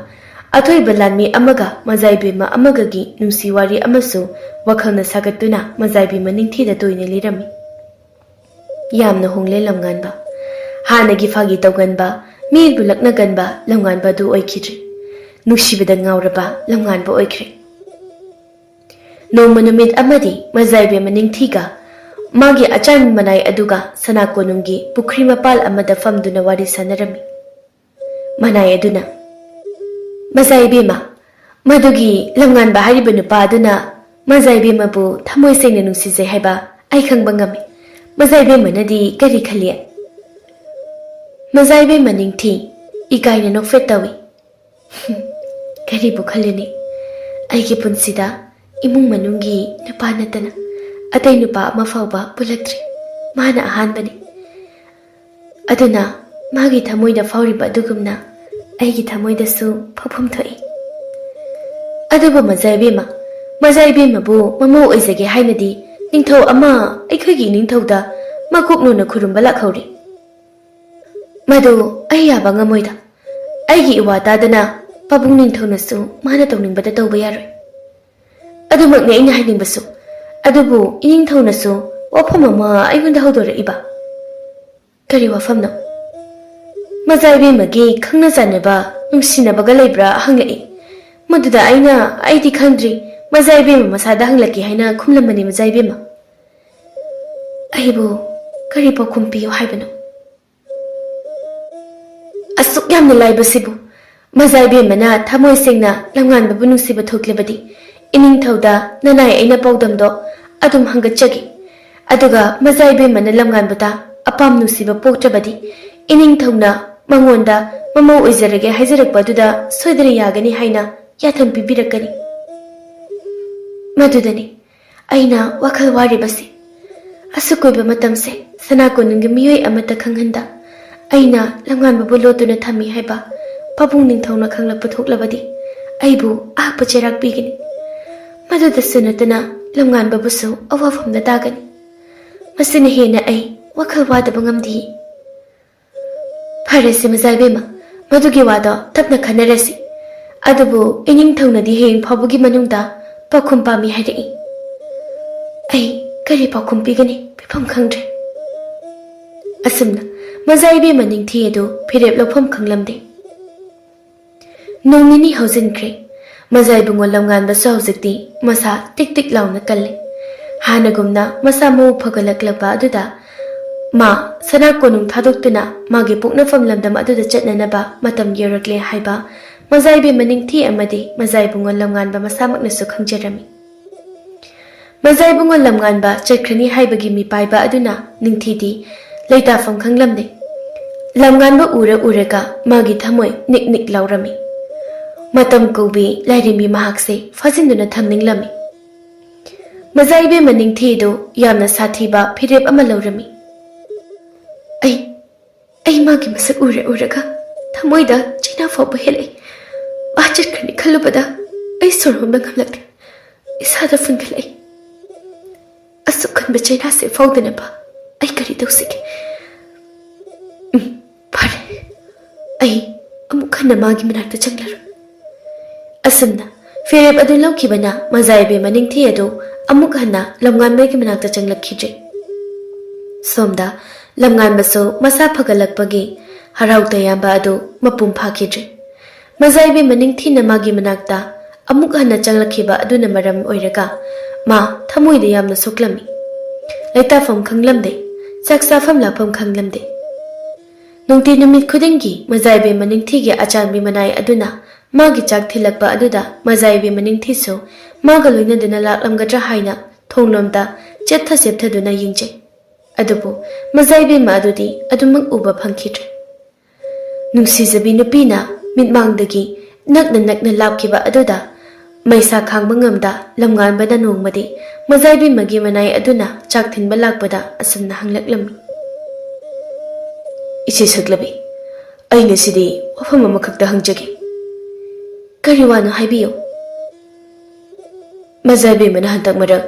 ꯑꯊꯣꯏꯕ ꯂꯥꯟꯃꯤ ꯑꯃꯒ ꯃꯖꯥꯏꯕꯦꯝꯃ ꯑꯃꯒꯒꯤ ꯅꯨꯡꯁꯤ ꯋꯥꯔꯤ ꯑꯃꯁꯨ ꯋꯥꯈꯜꯅ ꯁꯥꯒꯠꯇꯨꯅ ꯃꯖꯥꯏꯕꯦꯝꯃ ꯅꯤꯡꯊꯤꯗ ꯇꯣꯏꯅ ꯂꯤꯔꯝꯃꯤ꯫ ꯌꯥꯝꯅ ꯍꯣꯡꯂꯦ ꯂꯝꯉꯥꯟꯕ꯫ ꯍꯥꯟꯅꯒꯤ ꯐꯥꯒꯤ ꯇꯧꯒꯟꯕ, ꯃꯤꯕꯨ ꯂꯛꯅꯒꯟꯕ ꯂꯝꯉꯥꯟꯕ ꯑꯗꯨ ꯑꯣꯏꯈꯤꯗ꯭ꯔꯦ꯫ ꯅꯨꯡꯁꯤꯕꯗ ꯉꯥꯎꯔꯕ ꯂꯝꯉꯥꯟꯕ ꯑꯣꯏꯈ꯭ꯔꯦ꯫ ꯅꯣꯡꯃ ꯅꯨꯃꯤꯠ ꯑꯃꯗꯤ ꯃꯖꯥꯏꯕꯦꯝꯃ ꯅꯤꯡꯊꯤꯒ ꯃꯥꯒꯤ ꯑꯆꯥꯟꯕꯤ ꯃꯅꯥꯏ ꯑꯗꯨꯒ ꯁꯅꯥ ꯀꯣꯅꯨꯡꯒꯤ ꯄꯨꯈ꯭ꯔꯤ ꯃꯄꯥꯜ ꯑꯃꯗ ꯐꯝꯗꯨꯅ ꯋꯥꯔꯤ ꯁꯥꯟꯅꯔꯝꯃꯤ꯫ ꯃꯅꯥꯏ ꯑꯗꯨꯅ, "ꯃꯖꯥꯏꯕꯦꯝꯃ, ꯃꯗꯨꯒꯤ ꯂꯝꯉꯥꯟꯕ ꯍꯥꯏꯔꯤꯕ ꯅꯨꯄꯥ ꯑꯗꯨꯅ ꯃꯖꯥꯏꯕꯦꯝꯃꯕꯨ ꯊꯃꯣꯏ ꯁꯦꯡꯅ ꯅꯨꯡꯁꯤꯖꯩ ꯍꯥꯏꯕ ꯑꯩ ꯈꯪꯕ ꯉꯝꯃꯤ꯫ ꯃꯖꯥꯏꯕꯦꯝꯃꯅꯗꯤ ꯀꯔꯤ ꯈꯜꯂꯤ?" ꯃꯖꯥꯏꯕꯦꯝꯃ ꯅꯤꯡꯊꯤ ꯏꯀꯥꯏꯅ ꯅꯣꯛꯐꯦꯠ ꯇꯧꯏ꯫ "ꯀꯔꯤꯕꯨ ꯈꯜꯂꯨꯅꯤ? ꯑꯩꯒꯤ ꯄꯨꯟꯁꯤꯗ ꯏꯃꯨꯡ ꯃꯅꯨꯡꯒꯤ ꯅꯨꯄꯥ ꯅꯠꯇꯅ ꯑꯇꯩ ꯅꯨꯄꯥ ꯑꯃ ꯐꯥꯎꯕ ꯄꯨꯜꯂꯛꯇ꯭ꯔꯤ꯫ ꯃꯥꯅ ꯑꯍꯥꯟꯕꯅꯤ꯫ ꯑꯗꯨꯅ ꯃꯥꯒꯤ ꯊꯃꯣꯏꯗ ꯐꯥꯎꯔꯤꯕ ꯑꯗꯨꯒꯨꯝꯅ ꯑꯩꯒꯤ ꯊꯃꯣꯏꯗꯁꯨ ꯐꯥꯎꯐꯝ ꯊꯣꯛꯏ꯫ ꯑꯗꯨꯕꯨ ꯃꯖꯥꯏꯕꯦꯝꯃ, ꯃꯖꯥꯏꯕꯦꯝꯃꯕꯨ ꯃꯃꯧ ꯑꯣꯏꯖꯒꯦ ꯍꯥꯏꯅꯗꯤ ꯅꯤꯡꯊꯧ ꯑꯃ, ꯑꯩꯈꯣꯏꯒꯤ ꯏꯅꯤꯡꯊꯧꯗ ꯃꯀꯣꯛ ꯅꯣꯟꯅ ꯈꯨꯔꯨꯝꯕ ꯂꯥꯛꯍꯧꯔꯤ꯫ ꯃꯗꯨ ꯑꯩ ꯌꯥꯕ ꯉꯝꯃꯣꯏꯗ꯫ ꯑꯩꯒꯤ ꯏꯋꯥ ꯇꯥꯗꯅ ꯄꯥꯕꯨꯡ ꯅꯤꯡꯊꯧꯅꯁꯨ ꯃꯥꯅ ꯇꯧꯅꯤꯡꯕꯗ ꯇꯧꯕ ꯌꯥꯔꯣꯏ꯫ ꯑꯗꯨꯃꯛꯅꯤ ꯑꯩꯅ ꯍꯥꯏꯅꯤꯡꯕꯁꯨ꯫ ꯑꯗꯨꯕꯨ ꯏꯅꯤꯡꯊꯧꯅꯁꯨ ꯋꯥꯐꯝ ꯑꯃ ꯑꯩꯉꯣꯟꯗ ꯍꯧꯗꯣꯔꯛꯏꯕ꯫" "ꯀꯔꯤ ꯋꯥꯐꯝꯅꯣ?" "ꯃꯖꯥꯏꯕꯦꯝꯃꯒꯤ ꯈꯪꯅ ꯆꯥꯟꯅꯕ, ꯅꯨꯡꯁꯤꯅꯕꯒ ꯂꯩꯕ꯭ꯔꯥ?" ꯍꯪꯂꯛꯏ꯫ ꯃꯗꯨꯗ ꯑꯩꯅ, "ꯑꯩꯗꯤ ꯈꯪꯗ꯭ꯔꯤ, ꯃꯖꯥꯏꯕꯦꯝꯃ ꯃꯁꯥꯗ ꯍꯪꯂꯛꯀꯦ" ꯍꯥꯏꯅ ꯈꯨꯝꯂꯝꯕꯅꯤ ꯃꯖꯥꯏꯕꯦꯝꯃ꯫ ꯑꯩꯕꯨ ꯀꯔꯤ ꯄꯥꯎꯈꯨꯝ ꯄꯤꯌꯨ ꯍꯥꯏꯕꯅꯣ? ꯑꯁꯨꯛ ꯌꯥꯝꯅ ꯂꯥꯏꯕꯁꯤꯕꯨ, ꯃꯖꯥꯏꯕꯦꯝꯃꯅ ꯊꯃꯣꯏ ꯁꯦꯡꯅ ꯂꯝꯉꯥꯟꯕꯕꯨ ꯅꯨꯡꯁꯤꯕ ꯊꯣꯛꯂꯕꯗꯤ, ꯏꯅꯤꯡꯊꯧꯗ ꯅꯅꯥꯏ ꯑꯩꯅ ꯄꯥꯎꯗꯝꯗꯣ ꯑꯗꯨꯝ ꯍꯪꯒꯠꯆꯒꯦ꯫ ꯑꯗꯨꯒ ꯃꯖꯥꯏꯕꯦꯝꯃꯅ ꯂꯝꯉꯥꯟꯕꯗ ꯑꯄꯥꯝ ꯅꯨꯡꯁꯤꯕ ꯄꯣꯛꯇ꯭ꯔꯕꯗꯤ, ꯏꯅꯤꯡꯊꯧꯅ ꯃꯉꯣꯟꯗ ꯃꯃꯧ ꯑꯣꯏꯖꯔꯒꯦ ꯍꯥꯏꯖꯔꯛꯄ ꯑꯗꯨꯗ ꯁꯣꯏꯗꯅ ꯌꯥꯒꯅꯤ ꯍꯥꯏꯅ ꯌꯥꯊꯪ ꯄꯤꯕꯤꯔꯛꯀꯅꯤ꯫ ꯃꯗꯨꯗꯅꯤ ꯑꯩꯅ ꯋꯥꯈꯜ ꯋꯥꯔꯤꯕꯁꯤ꯫ ꯑꯁꯨꯛ ꯀꯨꯏꯕ ꯃꯇꯝꯁꯦ ꯁꯅꯥ ꯀꯣꯅꯨꯡꯒꯤ ꯃꯤꯑꯣꯏ ꯑꯃꯠꯇ ꯈꯪꯍꯟꯗ ꯑꯩꯅ ꯂꯝꯉꯥꯟꯕꯕꯨ ꯂꯣꯠꯇꯨꯅ ꯊꯝꯃꯤ ꯍꯥꯏꯕ ꯄꯥꯕꯨꯡ ꯅꯤꯡꯊꯧꯅ ꯈꯪꯂꯛꯄ ꯊꯣꯛꯂꯕꯗꯤ, ꯑꯩꯕꯨ ꯑꯍꯛꯄ ꯆꯩꯔꯥꯛ ꯄꯤꯒꯅꯤ꯫ ꯃꯗꯨꯗꯁꯨ ꯅꯠꯇꯅ ꯂꯝꯉꯥꯟꯕꯕꯨꯁꯨ ꯑꯋꯥꯐꯝꯗ ꯇꯥꯒꯅꯤ꯫ ꯃꯁꯤꯅ ꯍꯦꯟꯅ ꯑꯩ ꯋꯥꯈꯜ ꯋꯥꯗꯕ ꯉꯝꯗꯦ꯫ ꯐꯔꯦꯁꯦ ꯃꯖꯥ ꯏꯕꯦꯝꯃ, ꯃꯗꯨꯒꯤ ꯋꯥꯗꯣ ꯇꯞꯅ ꯈꯟꯅꯔꯁꯤ꯫ ꯑꯗꯨꯕꯨ ꯏꯅꯤꯡꯊꯧꯅꯗꯤ ꯍꯌꯦꯡ ꯐꯥꯎꯕꯒꯤ ꯃꯅꯨꯡꯗ ꯄꯥꯎꯈꯨꯝ ꯄꯥꯝꯃꯤ ꯍꯥꯏꯔꯛꯏ꯫ ꯑꯩ ꯀꯔꯤ ꯄꯥꯎꯈꯨꯝ ꯄꯤꯒꯅꯤ? ꯄꯤꯐꯝ ꯈꯪꯗ꯭ꯔꯦ꯫ ꯑꯁꯨꯝꯅ ꯃꯖꯥ ꯏꯕꯦꯝꯃ ꯅꯤꯡꯊꯤ ꯑꯗꯨ ꯐꯤꯔꯦꯞ ꯂꯧꯐꯝ ꯈꯪꯂꯝꯗꯦ꯫ ꯅꯣꯡ ꯅꯤꯅꯤ ꯍꯧꯖꯤꯟꯈ꯭ꯔꯦ꯫ ꯃꯖꯥ ꯏꯕꯨꯡꯉꯣ ꯂꯝꯉꯥꯟꯕꯁꯨ ꯍꯧꯖꯤꯛꯇꯤ ꯃꯁꯥ ꯇꯤꯛ ꯇꯤꯛ ꯂꯥꯎꯅ ꯀꯜꯂꯦ꯫ ꯍꯥꯟꯅꯒꯨꯝꯅ ꯃꯁꯥ ꯃꯎ ꯐꯒꯠꯂꯛꯂꯕ ꯑꯗꯨꯗ ꯃꯥ ꯁꯅꯥ ꯀꯣꯅꯨꯡ ꯊꯥꯗꯣꯛꯇꯨꯅ ꯃꯥꯒꯤ ꯄꯣꯛꯅꯐꯝ ꯂꯝꯗꯝ ꯑꯗꯨꯗ ꯆꯠꯅꯅꯕ ꯃꯇꯝ ꯌꯧꯔꯛꯂꯦ ꯍꯥꯏꯕ ꯃꯖꯥ ꯏꯕꯦꯝꯃ ꯅꯤꯡꯊꯤ ꯑꯃꯗꯤ ꯃꯖꯥ ꯏꯕꯨꯡꯉꯣ ꯂꯝꯉꯥꯟꯕ ꯃꯁꯥꯃꯛꯅꯁꯨ ꯈꯪꯖꯔꯝꯃꯤ꯫ ꯃꯖꯥ ꯏꯕꯨꯡꯉꯣ ꯂꯝꯉꯥꯟꯕ ꯆꯠꯈ꯭ꯔꯅꯤ ꯍꯥꯏꯕꯒꯤ ꯃꯤꯄꯥꯏꯕ ꯑꯗꯨꯅ ꯅꯤꯡꯊꯤꯗꯤ ꯂꯩꯇꯥꯐꯝ ꯈꯪꯂꯝꯗꯦ꯫ ꯂꯝꯉꯥꯟꯕ ꯎꯔ ꯎꯔꯒ ꯃꯥꯒꯤ ꯊꯃꯣꯏ ꯅꯤꯛ ꯅꯤꯛ ꯂꯥꯎꯔꯝꯃꯤ꯫ ꯃꯇꯝ ꯀꯧꯕꯤ ꯂꯥꯏꯔꯦꯝꯕꯤ ꯃꯍꯥꯛꯁꯦ ꯐꯥꯖꯤꯟꯗꯨꯅ ꯊꯝꯅꯤꯡꯂꯝꯃꯤ꯫ ꯃꯖꯥ ꯏꯕꯦꯝꯃ ꯅꯤꯡꯊꯤꯗꯨ ꯌꯥꯝꯅ ꯁꯥꯊꯤꯕ ꯐꯤꯔꯦꯞ ꯑꯃ ꯂꯧꯔꯝꯃꯤ꯫ ꯑꯩ ꯑꯩ ꯃꯥꯒꯤ ꯃꯁꯛ ꯎꯔꯦ ꯎꯔꯒ ꯊꯃꯣꯏꯗ ꯆꯩꯅꯥ ꯐꯥꯎꯕ ꯍꯦꯜꯂꯛꯏ꯫ ꯃꯥ ꯆꯠꯈ꯭ꯔꯅꯤ ꯈꯜꯂꯨꯕꯗ ꯑꯩ ꯁꯣꯔ ꯍꯣꯟꯕ ꯉꯝꯂꯛꯇꯦ꯫ ꯏꯁꯥꯗ ꯐꯨꯟꯒꯠꯂꯛꯏ꯫ ꯑꯁꯨꯛ ꯀꯟꯕ ꯆꯩꯅꯥꯁꯦ ꯐꯥꯎꯗꯅꯕ ꯑꯩ ꯀꯔꯤ ꯇꯧꯁꯤꯒꯦ? ꯎꯝ, ꯐꯔꯦ꯫ ꯑꯩ ꯑꯃꯨꯛ ꯍꯟꯅ ꯃꯥꯒꯤ ꯃꯅꯥꯛꯇ ꯆꯪꯂꯔꯣꯏ꯫ ꯑꯁꯨꯝꯅ ꯐꯤꯔꯦꯞ ꯑꯗꯨ ꯂꯧꯈꯤꯕꯅ ꯃꯖꯥ ꯏꯕꯦꯝꯃ ꯅꯤꯡꯊꯤ ꯑꯗꯨ ꯑꯃꯨꯛ ꯍꯟꯅ ꯂꯝꯉꯥꯟꯕꯒꯤ ꯃꯅꯥꯛꯇ ꯆꯪꯂꯛꯈꯤꯗ꯭ꯔꯦ꯫ ꯁꯣꯝꯗ ꯂꯝꯉꯥꯟꯕꯁꯨ ꯃꯁꯥ ꯐꯒꯠꯂꯛꯄꯒꯤ ꯍꯔꯥꯎ ꯇꯌꯥꯝꯕ ꯑꯗꯨ ꯃꯄꯨꯡ ꯐꯥꯈꯤꯗ꯭ꯔꯦ꯫ ꯃꯖꯥ ꯏꯕꯦꯝꯃ ꯅꯤꯡꯊꯤꯅ ꯃꯥꯒꯤ ꯃꯅꯥꯛꯇ ꯑꯃꯨꯛ ꯍꯟꯅ ꯆꯪꯂꯛꯈꯤꯕ ꯑꯗꯨꯅ ꯃꯔꯝ ꯑꯣꯏꯔꯒ ꯃꯥ ꯊꯃꯣꯏꯗ ꯌꯥꯝꯅ ꯁꯣꯛꯂꯝꯃꯤ꯫ ꯂꯩꯇꯥꯐꯝ ꯈꯪꯂꯝꯗꯦ, ꯆꯥꯛ ꯆꯥꯐꯝ ꯂꯥꯛꯐꯝ ꯈꯪꯂꯝꯗꯦ꯫ ꯅꯨꯡꯇꯤ ꯅꯨꯃꯤꯠ ꯈꯨꯗꯤꯡꯒꯤ ꯃꯖꯥ ꯏꯕꯦꯝꯃ ꯅꯤꯡꯊꯤꯒꯤ ꯑꯆꯥꯟꯕꯤ ꯃꯅꯥꯏ ꯑꯗꯨꯅ ꯃꯥꯒꯤ ꯆꯥꯛ ꯊꯤꯜꯂꯛꯄ ꯑꯗꯨꯗ ꯃꯖꯥ ꯏꯕꯦꯝꯃ ꯅꯤꯡꯊꯤꯁꯨ ꯃꯥꯒ ꯂꯣꯏꯅꯗꯨꯅ ꯂꯥꯛꯂꯝꯒꯗ꯭ꯔꯥ ꯍꯥꯏꯅ ꯊꯣꯡꯂꯣꯝꯗ ꯆꯦꯠꯊ ꯆꯦꯞꯊꯗꯨꯅ ꯌꯦꯡꯖꯩ꯫ ꯑꯗꯨꯕꯨ ꯃꯖꯥ ꯏꯕꯦꯝꯃ ꯑꯗꯨꯗꯤ ꯑꯗꯨꯃꯛ ꯎꯕ ꯐꯪꯈꯤꯗ꯭ꯔꯦ꯫ ꯅꯨꯡꯁꯤꯖꯕꯤ ꯅꯨꯄꯤꯅ ꯃꯤꯠꯃꯥꯡꯗꯒꯤ ꯅꯛꯅ ꯅꯛꯅ ꯂꯥꯞꯈꯤꯕ ꯑꯗꯨꯗ ꯃꯩꯁꯥ ꯈꯥꯡꯕ ꯉꯝꯗ ꯂꯝꯉꯥꯟꯕꯅ ꯅꯣꯡꯃꯗꯤ ꯃꯖꯥ ꯏꯕꯦꯝꯃꯒꯤ ꯃꯅꯥꯏ ꯑꯗꯨꯅ ꯆꯥꯛ ꯊꯤꯟꯕ ꯂꯥꯛꯄꯗ ꯑꯁꯨꯝꯅ ꯍꯪꯂꯛꯂꯝꯃꯤ꯫ "ꯏꯆꯦ ꯁꯛꯂꯕꯤ, ꯑꯩ ꯉꯁꯤꯗꯤ ꯋꯥꯐꯝ ꯑꯃꯈꯛꯇ ꯍꯪꯖꯒꯦ꯫" "ꯀꯔꯤ ꯋꯥꯅꯣ ꯍꯥꯏꯕꯤꯌꯨ꯫" "ꯃꯖꯥ ꯏꯕꯦꯝꯃꯅ ꯍꯟꯗꯛ ꯃꯔꯛ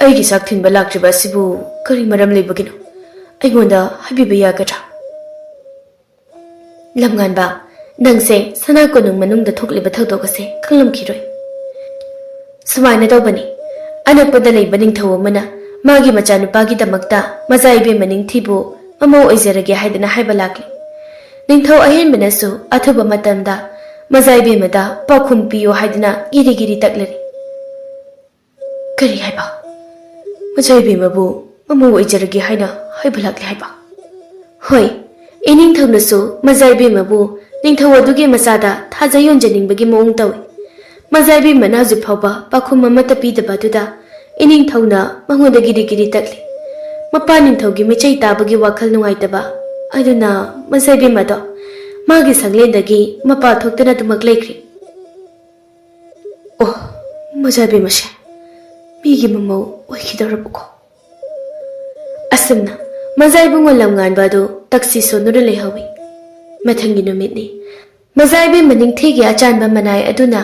ꯑꯩꯒꯤ ꯆꯥꯛ ꯊꯤꯟꯕ ꯂꯥꯛꯇ꯭ꯔꯤꯕ ꯑꯁꯤꯕꯨ ꯀꯔꯤ ꯃꯔꯝ ꯂꯩꯕꯒꯤꯅꯣ? ꯑꯩꯉꯣꯟꯗ ꯍꯥꯏꯕꯤꯕ ꯌꯥꯒꯗ꯭ꯔꯥ? ꯂꯝꯉꯥꯟꯕ, ꯅꯪꯁꯦ ꯁꯅꯥ ꯀꯣꯅꯨꯡ ꯃꯅꯨꯡꯗ ꯊꯣꯛꯂꯤꯕ ꯊꯧꯗꯣꯛ ꯑꯁꯦ ꯈꯪꯂꯝꯈꯤꯔꯣꯏ꯫ ꯁꯨꯃꯥꯏꯅ ꯇꯧꯕꯅꯤ, ꯑꯅꯛꯄꯗ ꯂꯩꯕ ꯅꯤꯡꯊꯧ ꯑꯃꯅ ꯃꯥꯒꯤ ꯃꯆꯥꯅꯨꯄꯥꯒꯤꯗꯃꯛꯇ ꯃꯖꯥ ꯏꯕꯦꯝꯃ ꯅꯤꯡꯊꯤꯕꯨ ꯃꯃꯧ ꯑꯣꯏꯖꯔꯒꯦ ꯍꯥꯏꯗꯅ ꯍꯥꯏꯕ ꯂꯥꯛꯂꯤ꯫ ꯅꯤꯡꯊꯧ ꯑꯍꯦꯟꯕꯅꯁꯨ ꯑꯊꯨꯕ ꯃꯇꯝꯗ ꯃꯖꯥ ꯏꯕꯦꯝꯃꯗ ꯄꯥꯎꯈꯨꯝ ꯄꯤꯌꯨ ꯍꯥꯏꯗꯨꯅ ꯒꯤꯔꯤ ꯒꯤꯔꯤ ꯇꯛꯂꯔꯤ꯫ ꯀꯔꯤ ꯍꯥꯏꯕ? ꯃꯖꯥ ꯏꯕꯦꯝꯃꯕꯨ ꯃꯃꯧ ꯑꯣꯏꯖꯔꯒꯦ ꯍꯥꯏꯅ ꯍꯥꯏꯕ ꯂꯥꯛꯂꯦ ꯍꯥꯏꯕ? ꯍꯣꯏ, ꯏꯅꯤꯡꯊꯧꯅꯁꯨ ꯃꯖꯥ ꯏꯕꯦꯝꯃꯕꯨ ꯅꯤꯡꯊꯧ ꯑꯗꯨꯒꯤ ꯃꯆꯥꯗ ꯊꯥꯖ ꯌꯣꯟꯖꯅꯤꯡꯕꯒꯤ ꯃꯑꯣꯡ ꯇꯧꯏ꯫ ꯃꯖꯥ ꯏꯕꯦꯝꯃꯅ ꯍꯧꯖꯤꯛ ꯐꯥꯎꯕ ꯄꯥꯎꯈꯨꯝ ꯑꯃꯠꯇ ꯄꯤꯗꯕ ꯑꯗꯨꯗ ꯏꯅꯤꯡꯊꯧꯅ ꯃꯉꯣꯟꯗ ꯒꯤꯔꯤ ꯒꯤꯔꯤ ꯇꯛꯂꯤ꯫ ꯃꯄꯥ ꯅꯤꯡꯊꯧꯒꯤ ꯃꯤꯆꯩ ꯇꯥꯕꯒꯤ ꯋꯥꯈꯜ ꯅꯨꯡꯉꯥꯏꯇꯕ ꯑꯗꯨꯅ ꯃꯖꯥ ꯏꯕꯦꯝꯃꯗꯣ ꯃꯥꯒꯤ ꯁꯪꯂꯦꯟꯗꯒꯤ ꯃꯄꯥ ꯊꯣꯛꯇꯅ ꯑꯗꯨꯃꯛ ꯂꯩꯈ꯭ꯔꯦ꯫ ꯑꯣ, ꯃꯖꯥ ꯏꯕꯦꯝꯃꯁꯦ ꯃꯤꯒꯤ ꯃꯃꯧ ꯑꯣꯏꯈꯤꯗꯧꯔꯕꯀꯣ꯫ ꯑꯁꯨꯝꯅ ꯃꯖꯥ ꯏꯕꯨꯡꯉꯣ ꯂꯝꯉꯥꯟꯕ ꯑꯗꯨ ꯇꯛꯁꯤ ꯁꯣꯟꯗꯨꯅ ꯂꯩꯍꯧꯏ꯫ ꯃꯊꯪꯒꯤ ꯅꯨꯃꯤꯠꯅꯤ꯫ ꯃꯖꯥ ꯏꯕꯦꯝꯃ ꯅꯤꯡꯊꯤꯒꯤ ꯑꯆꯥꯟꯕ ꯃꯅꯥꯏ ꯑꯗꯨꯅ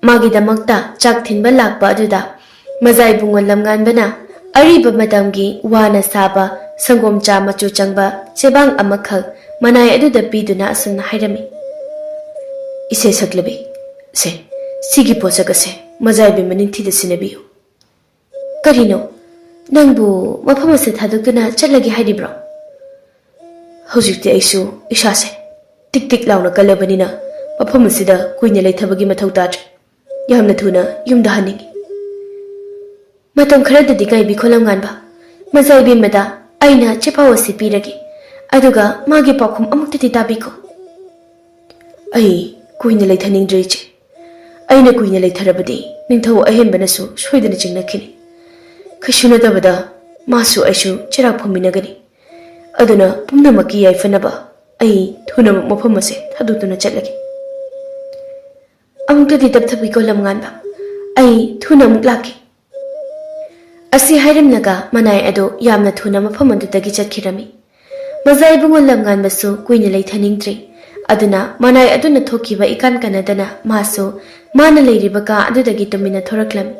ꯃꯥꯒꯤꯗꯃꯛꯇ ꯆꯥꯛ ꯊꯤꯟꯕ ꯂꯥꯛꯄ ꯑꯗꯨꯗ ꯃꯖꯥ ꯏꯕꯨꯡꯉꯣ ꯂꯝꯉꯥꯟꯕꯅ ꯑꯔꯤꯕ ꯃꯇꯝꯒꯤ ꯋꯥꯅ ꯁꯥꯕ ꯁꯪꯒꯣꯝ ꯆꯥ ꯃꯆꯨ ꯆꯪꯕ ꯆꯦꯕꯥꯡ ꯑꯃꯈꯛ ꯃꯅꯥꯏ ꯑꯗꯨꯗ ꯄꯤꯗꯨꯅ ꯑꯁꯨꯝꯅ ꯍꯥꯏꯔꯝꯃꯤ꯫ ꯏꯆꯦ ꯁꯛꯂꯕꯤ, ꯁꯦ, ꯁꯤꯒꯤ ꯄꯣꯠꯁꯛ ꯑꯁꯦ ꯃꯖꯥ ꯏꯕꯦꯝꯃ ꯅꯤꯡꯊꯤꯗ ꯁꯤꯟꯅꯕꯤꯌꯨ꯫ ꯀꯔꯤꯅꯣ? ꯅꯪꯕꯨ ꯃꯐꯝ ꯑꯁꯤ ꯊꯥꯗꯣꯛꯇꯨꯅ ꯆꯠꯂꯒꯦ ꯍꯥꯏꯔꯤꯕ꯭ꯔꯣ? ꯍꯧꯖꯤꯛꯇꯤ ꯑꯩꯁꯨ ꯏꯁꯥꯁꯦ ꯇꯤꯛ ꯇꯤꯛ ꯂꯥꯎꯅ ꯀꯜꯂꯕꯅꯤꯅ ꯃꯐꯝ ꯑꯁꯤꯗ ꯀꯨꯏꯅ ꯂꯩꯊꯕꯒꯤ ꯃꯊꯧ ꯇꯥꯗ꯭ꯔꯦ꯫ ꯌꯥꯝꯅ ꯊꯨꯅ ꯌꯨꯝꯗ ꯍꯟꯅꯤꯡꯉꯤ꯫ ꯃꯇꯝ ꯈꯔꯗꯗꯤ ꯉꯥꯏꯕꯤꯈꯣ ꯂꯝꯉꯥꯟꯕ꯫ ꯃꯖꯥ ꯏꯕꯦꯝꯃꯗ ꯑꯩꯅ ꯆꯦꯄꯥꯎ ꯑꯁꯤ ꯄꯤꯔꯒꯦ꯫ ꯑꯗꯨꯒ ꯃꯥꯒꯤ ꯄꯥꯎꯈꯨꯝ ꯑꯃꯨꯛꯇꯗꯤ ꯇꯥꯕꯤꯈꯣ꯫ ꯑꯩ ꯀꯨꯏꯅ ꯂꯩꯊꯅꯤꯡꯗ꯭ꯔꯦ ꯏꯆꯦ꯫ ꯑꯩꯅ ꯀꯨꯏꯅ ꯂꯩꯊꯔꯕꯗꯤ ꯅꯤꯡꯊꯧ ꯑꯍꯦꯟꯕꯅꯁꯨ ꯁꯣꯏꯗꯅ ꯆꯤꯡꯅꯈꯤꯅꯤ꯫ ꯀꯩꯁꯨ ꯅꯠꯇꯕꯗ ꯃꯥꯁꯨ ꯑꯩꯁꯨ ꯆꯩꯔꯥꯛ ꯐꯝꯃꯤꯟꯅꯒꯅꯤ꯫ ꯑꯗꯨꯅ ꯄꯨꯝꯅꯃꯛꯀꯤ ꯌꯥꯏꯐꯅꯕ ꯑꯩ ꯊꯨꯅꯃꯛ ꯃꯐꯝ ꯑꯁꯦ ꯊꯥꯗꯣꯛꯇꯨꯅ ꯆꯠꯂꯒꯦ꯫ ꯑꯃꯨꯛꯇꯗꯤ ꯇꯞꯊꯕꯤꯀꯣ ꯂꯝꯉꯥꯟꯕ꯫ ꯑꯩ ꯊꯨꯅ ꯑꯃꯨꯛ ꯂꯥꯛꯀꯦ꯫ ꯑꯁꯤ ꯍꯥꯏꯔꯝꯂꯒ ꯃꯅꯥꯏ ꯑꯗꯨ ꯌꯥꯝꯅ ꯊꯨꯅ ꯃꯐꯝ ꯑꯗꯨꯗꯒꯤ ꯆꯠꯈꯤꯔꯝꯃꯤ꯫ ꯃꯖꯥ ꯏꯕꯨꯡꯉꯣ ꯂꯝꯉꯥꯟꯕꯁꯨ ꯀꯨꯏꯅ ꯂꯩꯊꯅꯤꯡꯗ꯭ꯔꯦ꯫ ꯑꯗꯨꯅ ꯃꯅꯥꯏ ꯑꯗꯨꯅ ꯊꯣꯛꯈꯤꯕ ꯏꯀꯥꯟ ꯀꯥꯟꯅꯗꯅ ꯃꯥꯁꯨ ꯃꯥꯅ ꯂꯩꯔꯤꯕ ꯀꯥ ꯑꯗꯨꯗꯒꯤ ꯇꯨꯃꯤꯟꯅ ꯊꯣꯔꯛꯂꯝꯃꯤ꯫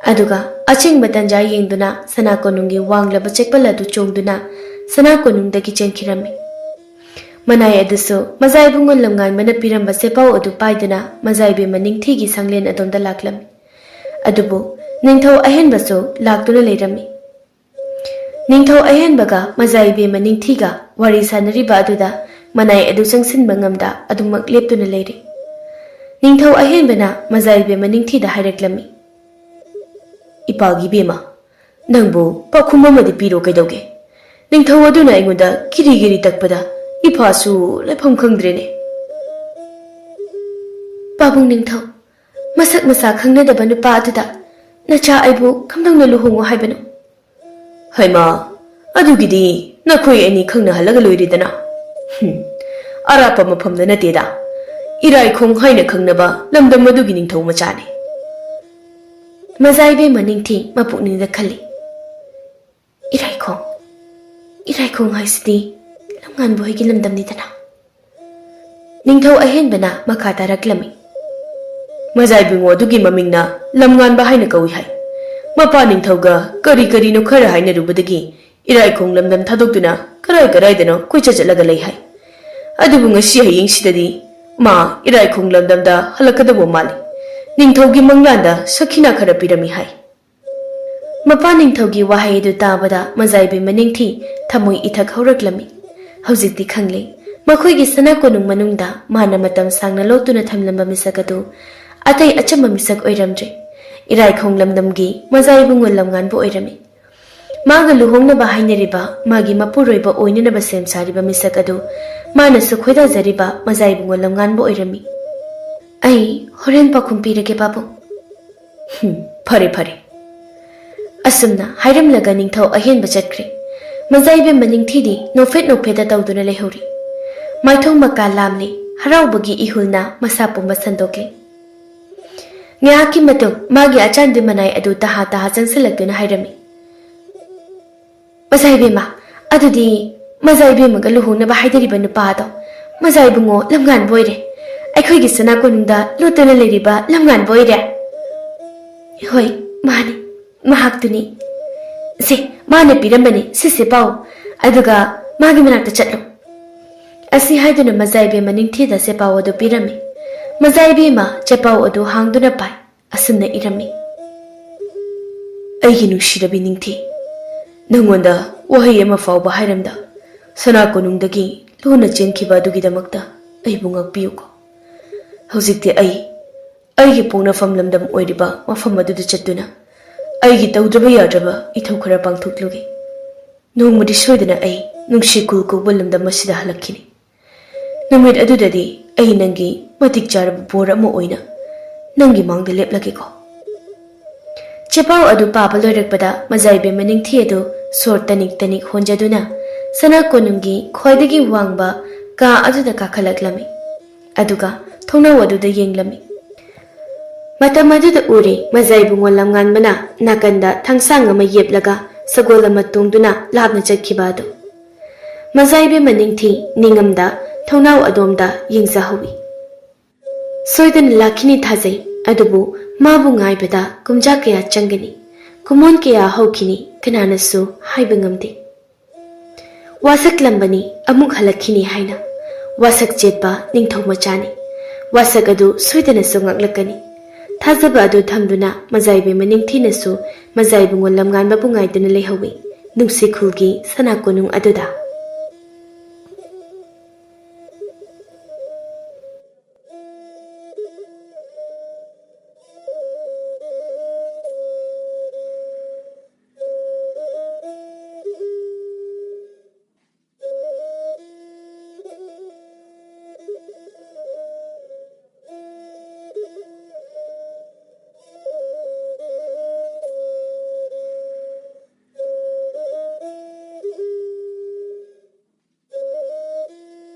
ꯑꯗꯨꯒ ꯑꯆꯤꯡꯕ ꯇꯟꯖꯥ ꯌꯦꯡꯗꯨꯅ ꯁꯅꯥ ꯀꯣꯅꯨꯡꯒꯤ ꯋꯥꯡꯂꯕ ꯆꯦꯛꯄꯜ ꯑꯗꯨ ꯆꯣꯡꯗꯨꯅ ꯁꯅꯥ ꯀꯣꯅꯨꯡꯗꯒꯤ ꯆꯦꯟꯈꯤꯔꯝꯃꯤ꯫ ꯃꯅꯥꯏ ꯑꯗꯨꯁꯨ ꯃꯖꯥ ꯏꯕꯨꯡꯉꯣ ꯂꯝꯉꯥꯟꯕꯅ ꯄꯤꯔꯝꯕ ꯆꯦꯄꯥꯎ ꯑꯗꯨ ꯄꯥꯏꯗꯨꯅ ꯃꯖꯥ ꯏꯕꯦꯝꯃ ꯅꯤꯡꯊꯤꯒꯤ ꯁꯪꯂꯦꯟ ꯑꯗꯣꯝꯗ ꯂꯥꯛꯂꯝꯃꯤ꯫ ꯑꯗꯨꯕꯨ ꯅꯤꯡꯊꯧ ꯑꯍꯦꯟꯕꯁꯨ ꯂꯥꯛꯇꯨꯅ ꯂꯩꯔꯝꯃꯤ꯫ ꯅꯤꯡꯊꯧ ꯑꯍꯦꯟꯕꯒ ꯃꯖꯥ ꯏꯕꯦꯝꯃ ꯅꯤꯡꯊꯤꯒ ꯋꯥꯔꯤ ꯁꯥꯟꯅꯔꯤꯕ ꯑꯗꯨꯗ ꯃꯅꯥꯏ ꯑꯗꯨ ꯆꯪꯁꯤꯟꯕ ꯉꯝꯗ ꯑꯗꯨꯃꯛ ꯂꯦꯞꯇꯨꯅ ꯂꯩꯔꯦ꯫ ꯅꯤꯡꯊꯧ ꯑꯍꯦꯟꯕꯅ ꯃꯖꯥ ꯏꯕꯦꯝꯃ ꯅꯤꯡꯊꯤꯗ ꯍꯥꯏꯔꯛꯂꯝꯃꯤ, "ꯏꯄꯥꯒꯤ ꯏꯕꯦꯝꯃ, ꯅꯪꯕꯨ ꯄꯥꯎꯈꯨꯝ ꯑꯃꯗꯤ ꯄꯤꯔꯣ ꯀꯩꯗꯧꯒꯦ? ꯅꯤꯡꯊꯧ ꯑꯗꯨꯅ ꯑꯩꯉꯣꯟꯗ ꯀꯤꯔꯤ ꯀꯤꯔꯤ ꯇꯛꯄꯗ ꯏꯄꯥꯁꯨ ꯂꯩꯐꯝ ꯈꯪꯗ꯭ꯔꯦꯅꯦ꯫" "ꯄꯥꯕꯨꯡ ꯅꯤꯡꯊꯧ, ꯃꯁꯛ ꯃꯁꯥ ꯈꯪꯅꯗꯕ ꯅꯨꯄꯥ ꯑꯗꯨꯗ ꯅꯆꯥ ꯑꯩꯕꯨ ꯀꯝꯗꯧꯅ ꯂꯨꯍꯣꯡꯉꯣ ꯍꯥꯏꯕꯅꯣ?" "ꯍꯩꯃꯥ, ꯑꯗꯨꯒꯤꯗꯤ ꯅꯈꯣꯏ ꯑꯅꯤ ꯈꯪꯅꯍꯜꯂꯒ ꯂꯣꯏꯔꯦꯗꯅ꯫" "ꯍꯨꯝ, ꯑꯔꯥꯞꯄ ꯃꯐꯝꯗ ꯅꯠꯇꯦꯗ, ꯏꯔꯥꯏꯈꯣꯡ ꯍꯥꯏꯅ ꯈꯪꯅꯕ ꯂꯝꯗꯝ ꯑꯗꯨꯒꯤ ꯅꯤꯡꯊꯧ ꯃꯆꯥꯅꯤ꯫" ꯃꯖꯥ ꯏꯕꯦꯝꯃ ꯅꯤꯡꯊꯤ ꯃꯄꯨꯛꯅꯤꯡꯗ ꯈꯜꯂꯤ, "ꯏꯔꯥꯏꯈꯣꯡ, ꯏꯔꯥꯏꯈꯣꯡ ꯍꯥꯏꯁꯤꯗꯤ ꯂꯝꯉꯥꯟꯕ ꯍꯣꯏꯒꯤ ꯂꯝꯗꯝꯅꯤꯗꯅ꯫" ꯅꯤꯡꯊꯧ ꯑꯍꯦꯟꯕꯅ ꯃꯈꯥ ꯇꯥꯔꯛꯂꯝꯃꯤ, "ꯃꯖꯥ ꯏꯕꯨꯡꯉꯣ ꯑꯗꯨꯒꯤ ꯃꯃꯤꯡꯅ ꯂꯝꯉꯥꯟꯕ ꯍꯥꯏꯅ ꯀꯧꯏ ꯍꯥꯏ꯫ ꯃꯄꯥ ꯅꯤꯡꯊꯧꯒ ꯀꯔꯤ ꯀꯔꯤꯅꯣ ꯈꯔ ꯍꯥꯏꯅꯔꯨꯕꯗꯒꯤ ꯏꯔꯥꯏꯈꯣꯡ ꯂꯝꯗꯝ ꯊꯥꯗꯣꯛꯇꯨꯅ ꯀꯔꯥꯏ ꯀꯔꯥꯏꯗꯅꯣ ꯀꯣꯏꯆꯠ ꯆꯠꯂꯒ ꯂꯩ ꯍꯥꯏ꯫ ꯑꯗꯨꯕꯨ ꯉꯁꯤ ꯍꯌꯦꯡꯁꯤꯗꯗꯤ ꯃꯥ ꯏꯔꯥꯏꯈꯣꯡ ꯂꯝꯗꯝꯗ ꯍꯜꯂꯛꯀꯗꯧꯕ ꯃꯥꯜꯂꯤ꯫ ꯅꯤꯡꯊꯧꯒꯤ ꯃꯪꯂꯥꯟꯗ ꯁꯈꯤꯅꯥ ꯈꯔ ꯄꯤꯔꯝꯃꯤ ꯍꯥꯏ꯫" ꯃꯄꯥ ꯅꯤꯡꯊꯧꯒꯤ ꯋꯥꯍꯩ ꯑꯗꯨ ꯇꯥꯕꯗ ꯃꯖꯥ ꯏꯕꯦꯝꯃ ꯅꯤꯡꯊꯤ ꯊꯃꯣꯏ ꯏꯊꯛ ꯍꯧꯔꯛꯂꯝꯃꯤ꯫ ꯍꯧꯖꯤꯛꯇꯤ ꯈꯪꯂꯦ, ꯃꯈꯣꯏꯒꯤ ꯁꯅꯥ ꯀꯣꯅꯨꯡ ꯃꯅꯨꯡꯗ ꯃꯥꯅ ꯃꯇꯝ ꯁꯥꯡꯅ ꯂꯣꯠꯇꯨꯅ ꯊꯝꯂꯝꯕ ꯃꯤꯁꯛ ꯑꯗꯨ ꯑꯇꯩ ꯑꯆꯝꯕ ꯃꯤꯁꯛ ꯑꯣꯏꯔꯝꯗ꯭ꯔꯦ꯫ ꯏꯔꯥꯏꯈꯣꯡ ꯂꯝꯗꯝꯒꯤ ꯃꯖꯥ ꯏꯕꯨꯡꯉꯣ ꯂꯝꯉꯥꯟꯕ ꯑꯣꯏꯔꯝꯃꯤ꯫ ꯃꯥꯒ ꯂꯨꯍꯣꯡꯅꯕ ꯍꯥꯏꯅꯔꯤꯕ ꯃꯥꯒꯤ ꯃꯄꯨꯔꯣꯏꯕ ꯑꯣꯏꯅꯅꯕ ꯁꯦꯝ ꯁꯥꯔꯤꯕ ꯃꯤꯁꯛ ꯑꯗꯨ ꯃꯥꯅꯁꯨ ꯈꯣꯏꯗꯥꯖꯔꯤꯕ ꯃꯖꯥ ꯏꯕꯨꯡꯉꯣ ꯂꯝꯉꯥꯟꯕ ꯑꯣꯏꯔꯝꯃꯤ꯫ "ꯑꯩ ꯍꯣꯔꯦꯟ ꯄꯥꯎꯈꯨꯝ ꯄꯤꯔꯒꯦ, ꯄꯥꯕꯨꯡ꯫" "ꯍꯨꯝ, ꯐꯔꯦ, ꯐꯔꯦ꯫" ꯑꯁꯨꯝꯅ ꯍꯥꯏꯔꯝꯂꯒ ꯅꯤꯡꯊꯧ ꯑꯍꯦꯟꯕ ꯆꯠꯈ꯭ꯔꯦ꯫ ꯃꯖꯥ ꯏꯕꯦꯝꯃ ꯅꯤꯡꯊꯤꯗꯤ ꯅꯣꯛꯐꯦꯠ ꯅꯣꯛꯐꯦꯠꯇ ꯇꯧꯗꯨꯅ ꯂꯩꯍꯧꯔꯤ꯫ ꯃꯥꯏꯊꯣꯡ ꯃꯀꯥ ꯂꯥꯝꯂꯤ, ꯍꯔꯥꯎꯕꯒꯤ ꯏꯍꯨꯜꯅ ꯃꯁꯥ ꯄꯨꯝꯕ ꯁꯟꯗꯣꯛꯂꯤ꯫ ꯉꯥꯏꯍꯥꯛꯀꯤ ꯃꯇꯨꯡ ꯃꯥꯒꯤ ꯑꯆꯥꯟꯕꯤ ꯃꯅꯥꯏ ꯑꯗꯨ ꯇꯍꯥ ꯇꯍꯥ ꯆꯪꯁꯤꯜꯂꯛꯇꯨꯅ ꯍꯥꯏꯔꯝꯃꯤ, "ꯃꯖꯥ ꯏꯕꯦꯝꯃ, ꯑꯗꯨꯗꯤ ꯃꯖꯥ ꯏꯕꯦꯝꯃꯒ ꯂꯨꯍꯣꯡꯅꯕ ꯍꯥꯏꯗꯔꯤꯕ ꯅꯨꯄꯥ ꯑꯗꯣ ꯃꯖꯥ ꯏꯕꯨꯡꯉꯣ ꯂꯝꯉꯥꯟꯕ ꯑꯣꯏꯔꯦ꯫ ꯑꯩꯈꯣꯏꯒꯤ ꯁꯅꯥ ꯀꯣꯅꯨꯡꯗ ꯂꯣꯠꯇꯨꯅ ꯂꯩꯔꯤꯕ ꯂꯝꯉꯥꯟꯕ ꯑꯣꯏꯔꯦ꯫" "ꯍꯣꯏ, "ꯃꯥꯅꯤ, ꯃꯍꯥꯛꯇꯨꯅꯤ꯫ ꯁꯦ, ꯃꯥꯅ ꯄꯤꯔꯝꯕꯅꯤ, ꯁꯤꯁꯦ ꯄꯥꯎ, ꯑꯗꯨꯒ ꯃꯥꯒꯤ ꯃꯅꯥꯛꯇ ꯆꯠꯂꯨ"꯫ ꯑꯁꯤ ꯍꯥꯏꯗꯨꯅ ꯃꯖꯥ ꯏꯕꯦꯝꯃ ꯅꯤꯡꯊꯤꯗ ꯆꯦꯄꯥꯎ ꯑꯗꯨ ꯄꯤꯔꯝꯃꯤ꯫ ꯃꯖꯥ ꯏꯕꯦꯝꯃ ꯆꯦꯄꯥꯎ ꯑꯗꯨ ꯍꯥꯡꯗꯨꯅ ꯄꯥꯏ꯫ ꯑꯁꯨꯝꯅ ꯏꯔꯝꯃꯤ: "ꯑꯩꯒꯤ ꯅꯨꯡꯁꯤꯔꯕꯤ ꯅꯤꯡꯊꯤ, ꯅꯪꯉꯣꯟꯗ ꯋꯥꯍꯩ ꯑꯃ ꯐꯥꯎꯕ ꯍꯥꯏꯔꯝꯗ ꯁꯅꯥ ꯀꯣꯅꯨꯡꯗꯒꯤ ꯂꯣꯟꯅ ꯆꯦꯟꯈꯤꯕ ꯑꯗꯨꯒꯤꯗꯃꯛꯇ ꯑꯩꯕꯨ ꯉꯥꯛꯄꯤꯌꯨꯀꯣ꯫ ꯍꯧꯖꯤꯛꯇꯤ ꯑꯩ ꯑꯩꯒꯤ ꯄꯣꯛꯅꯐꯝ ꯂꯝꯗꯝ ꯑꯣꯏꯔꯤꯕ ꯃꯐꯝ ꯑꯗꯨꯗ ꯆꯠꯇꯨꯅ ꯑꯩꯒꯤ ꯇꯧꯗ꯭ꯔꯕ ꯌꯥꯗ꯭ꯔꯕ ꯏꯊꯧ ꯈꯔ ꯄꯥꯡꯊꯣꯛꯂꯨꯒꯦ꯫ ꯅꯣꯡꯃꯗꯤ ꯁꯣꯏꯗꯅ ꯑꯩ ꯅꯨꯡꯁꯤ ꯈꯨꯜ ꯀꯧꯕ ꯂꯝꯗꯝ ꯑꯁꯤꯗ ꯍꯜꯂꯛꯈꯤꯅꯤ꯫ ꯅꯨꯃꯤꯠ ꯑꯗꯨꯗꯗꯤ ꯑꯩ ꯅꯪꯒꯤ ꯃꯇꯤꯛ ꯆꯥꯔꯕ ꯕꯣꯔ ꯑꯃ ꯑꯣꯏꯅ ꯅꯪꯒꯤ ꯃꯥꯡꯗ ꯂꯦꯞꯂꯒꯦꯀꯣ"꯫ ꯆꯦꯄꯥꯎ ꯑꯗꯨ ꯄꯥꯕ ꯂꯣꯏꯔꯛꯄꯗ ꯃꯖꯥ ꯏꯕꯦꯝꯃ ꯅꯤꯡꯊꯤ ꯑꯗꯨ ꯁꯣꯔ ꯇꯅꯤꯛ ꯇꯅꯤꯛ ꯍꯣꯟꯖꯗꯨꯅ ꯁꯅꯥ ꯀꯣꯅꯨꯡꯒꯤ ꯈ꯭ꯋꯥꯏꯗꯒꯤ ꯋꯥꯡꯕ ꯀꯥ ꯑꯗꯨꯗ ꯀꯥꯈꯠꯂꯛꯂꯝꯃꯤ꯫ ꯑꯗꯨꯒ ꯊꯣꯡꯅꯥꯎ ꯑꯗꯨꯗ ꯌꯦꯡꯂꯝꯃꯤ꯫ ꯃꯇꯝ ꯑꯗꯨꯗ ꯎꯔꯦ, ꯃꯖꯥ ꯏꯕꯨꯡꯉꯣ ꯂꯝꯉꯥꯟꯕꯅ ꯅꯥꯀꯟꯗ ꯊꯥꯡꯁꯥꯡ ꯑꯃ ꯌꯦꯞꯂꯒ ꯁꯒꯣꯜ ꯑꯃ ꯇꯣꯡꯗꯨꯅ ꯂꯥꯞꯅ ꯆꯠꯈꯤꯕ ꯑꯗꯨ꯫ ꯃꯖꯥ ꯏꯕꯦꯝꯃ ꯅꯤꯡꯊꯤ ꯅꯤꯡꯉꯝꯗ ꯊꯣꯡꯅꯥꯎ ꯑꯗꯣꯝꯗ ꯌꯦꯡꯖꯍꯧꯏ꯫ ꯁꯣꯏꯗꯅ ꯂꯥꯛꯈꯤꯅꯤ ꯊꯥꯖꯩ, ꯑꯗꯨꯕꯨ ꯃꯥꯕꯨ ꯉꯥꯏꯕꯗ ꯀꯨꯝꯖꯥ ꯀꯌꯥ ꯆꯪꯒꯅꯤ, ꯀꯨꯝꯑꯣꯟ ꯀꯌꯥ ꯍꯧꯈꯤꯅꯤ, ꯀꯅꯥꯅꯁꯨ ꯍꯥꯏꯕ ꯉꯝꯗꯦ꯫ ꯋꯥꯁꯛꯂꯝꯕꯅꯤ ꯑꯃꯨꯛ ꯍꯜꯂꯛꯈꯤꯅꯤ ꯍꯥꯏꯅ꯫ ꯋꯥꯁꯛ ꯆꯦꯠꯄ ꯅꯤꯡꯊꯧ ꯃꯆꯥꯅꯤ꯫ ꯋꯥꯁꯛ ꯑꯗꯨ ꯁꯣꯏꯗꯅꯁꯨ ꯉꯥꯛꯂꯛꯀꯅꯤ꯫ ꯊꯥꯖꯕ ꯑꯗꯨ ꯊꯝꯗꯨꯅ ꯃꯖꯥ ꯏꯕꯦꯝꯃ ꯅꯤꯡꯊꯤꯅꯁꯨ ꯃꯖꯥ ꯏꯕꯨꯡꯉꯣ ꯂꯝꯉꯥꯟꯕꯕꯨ ꯉꯥꯏꯗꯨꯅ ꯂꯩꯍꯧꯏ ꯅꯨꯡꯁꯤꯈꯨꯜꯒꯤ ꯁꯅꯥ ꯀꯣꯅꯨꯡ ꯑꯗꯨꯗ꯫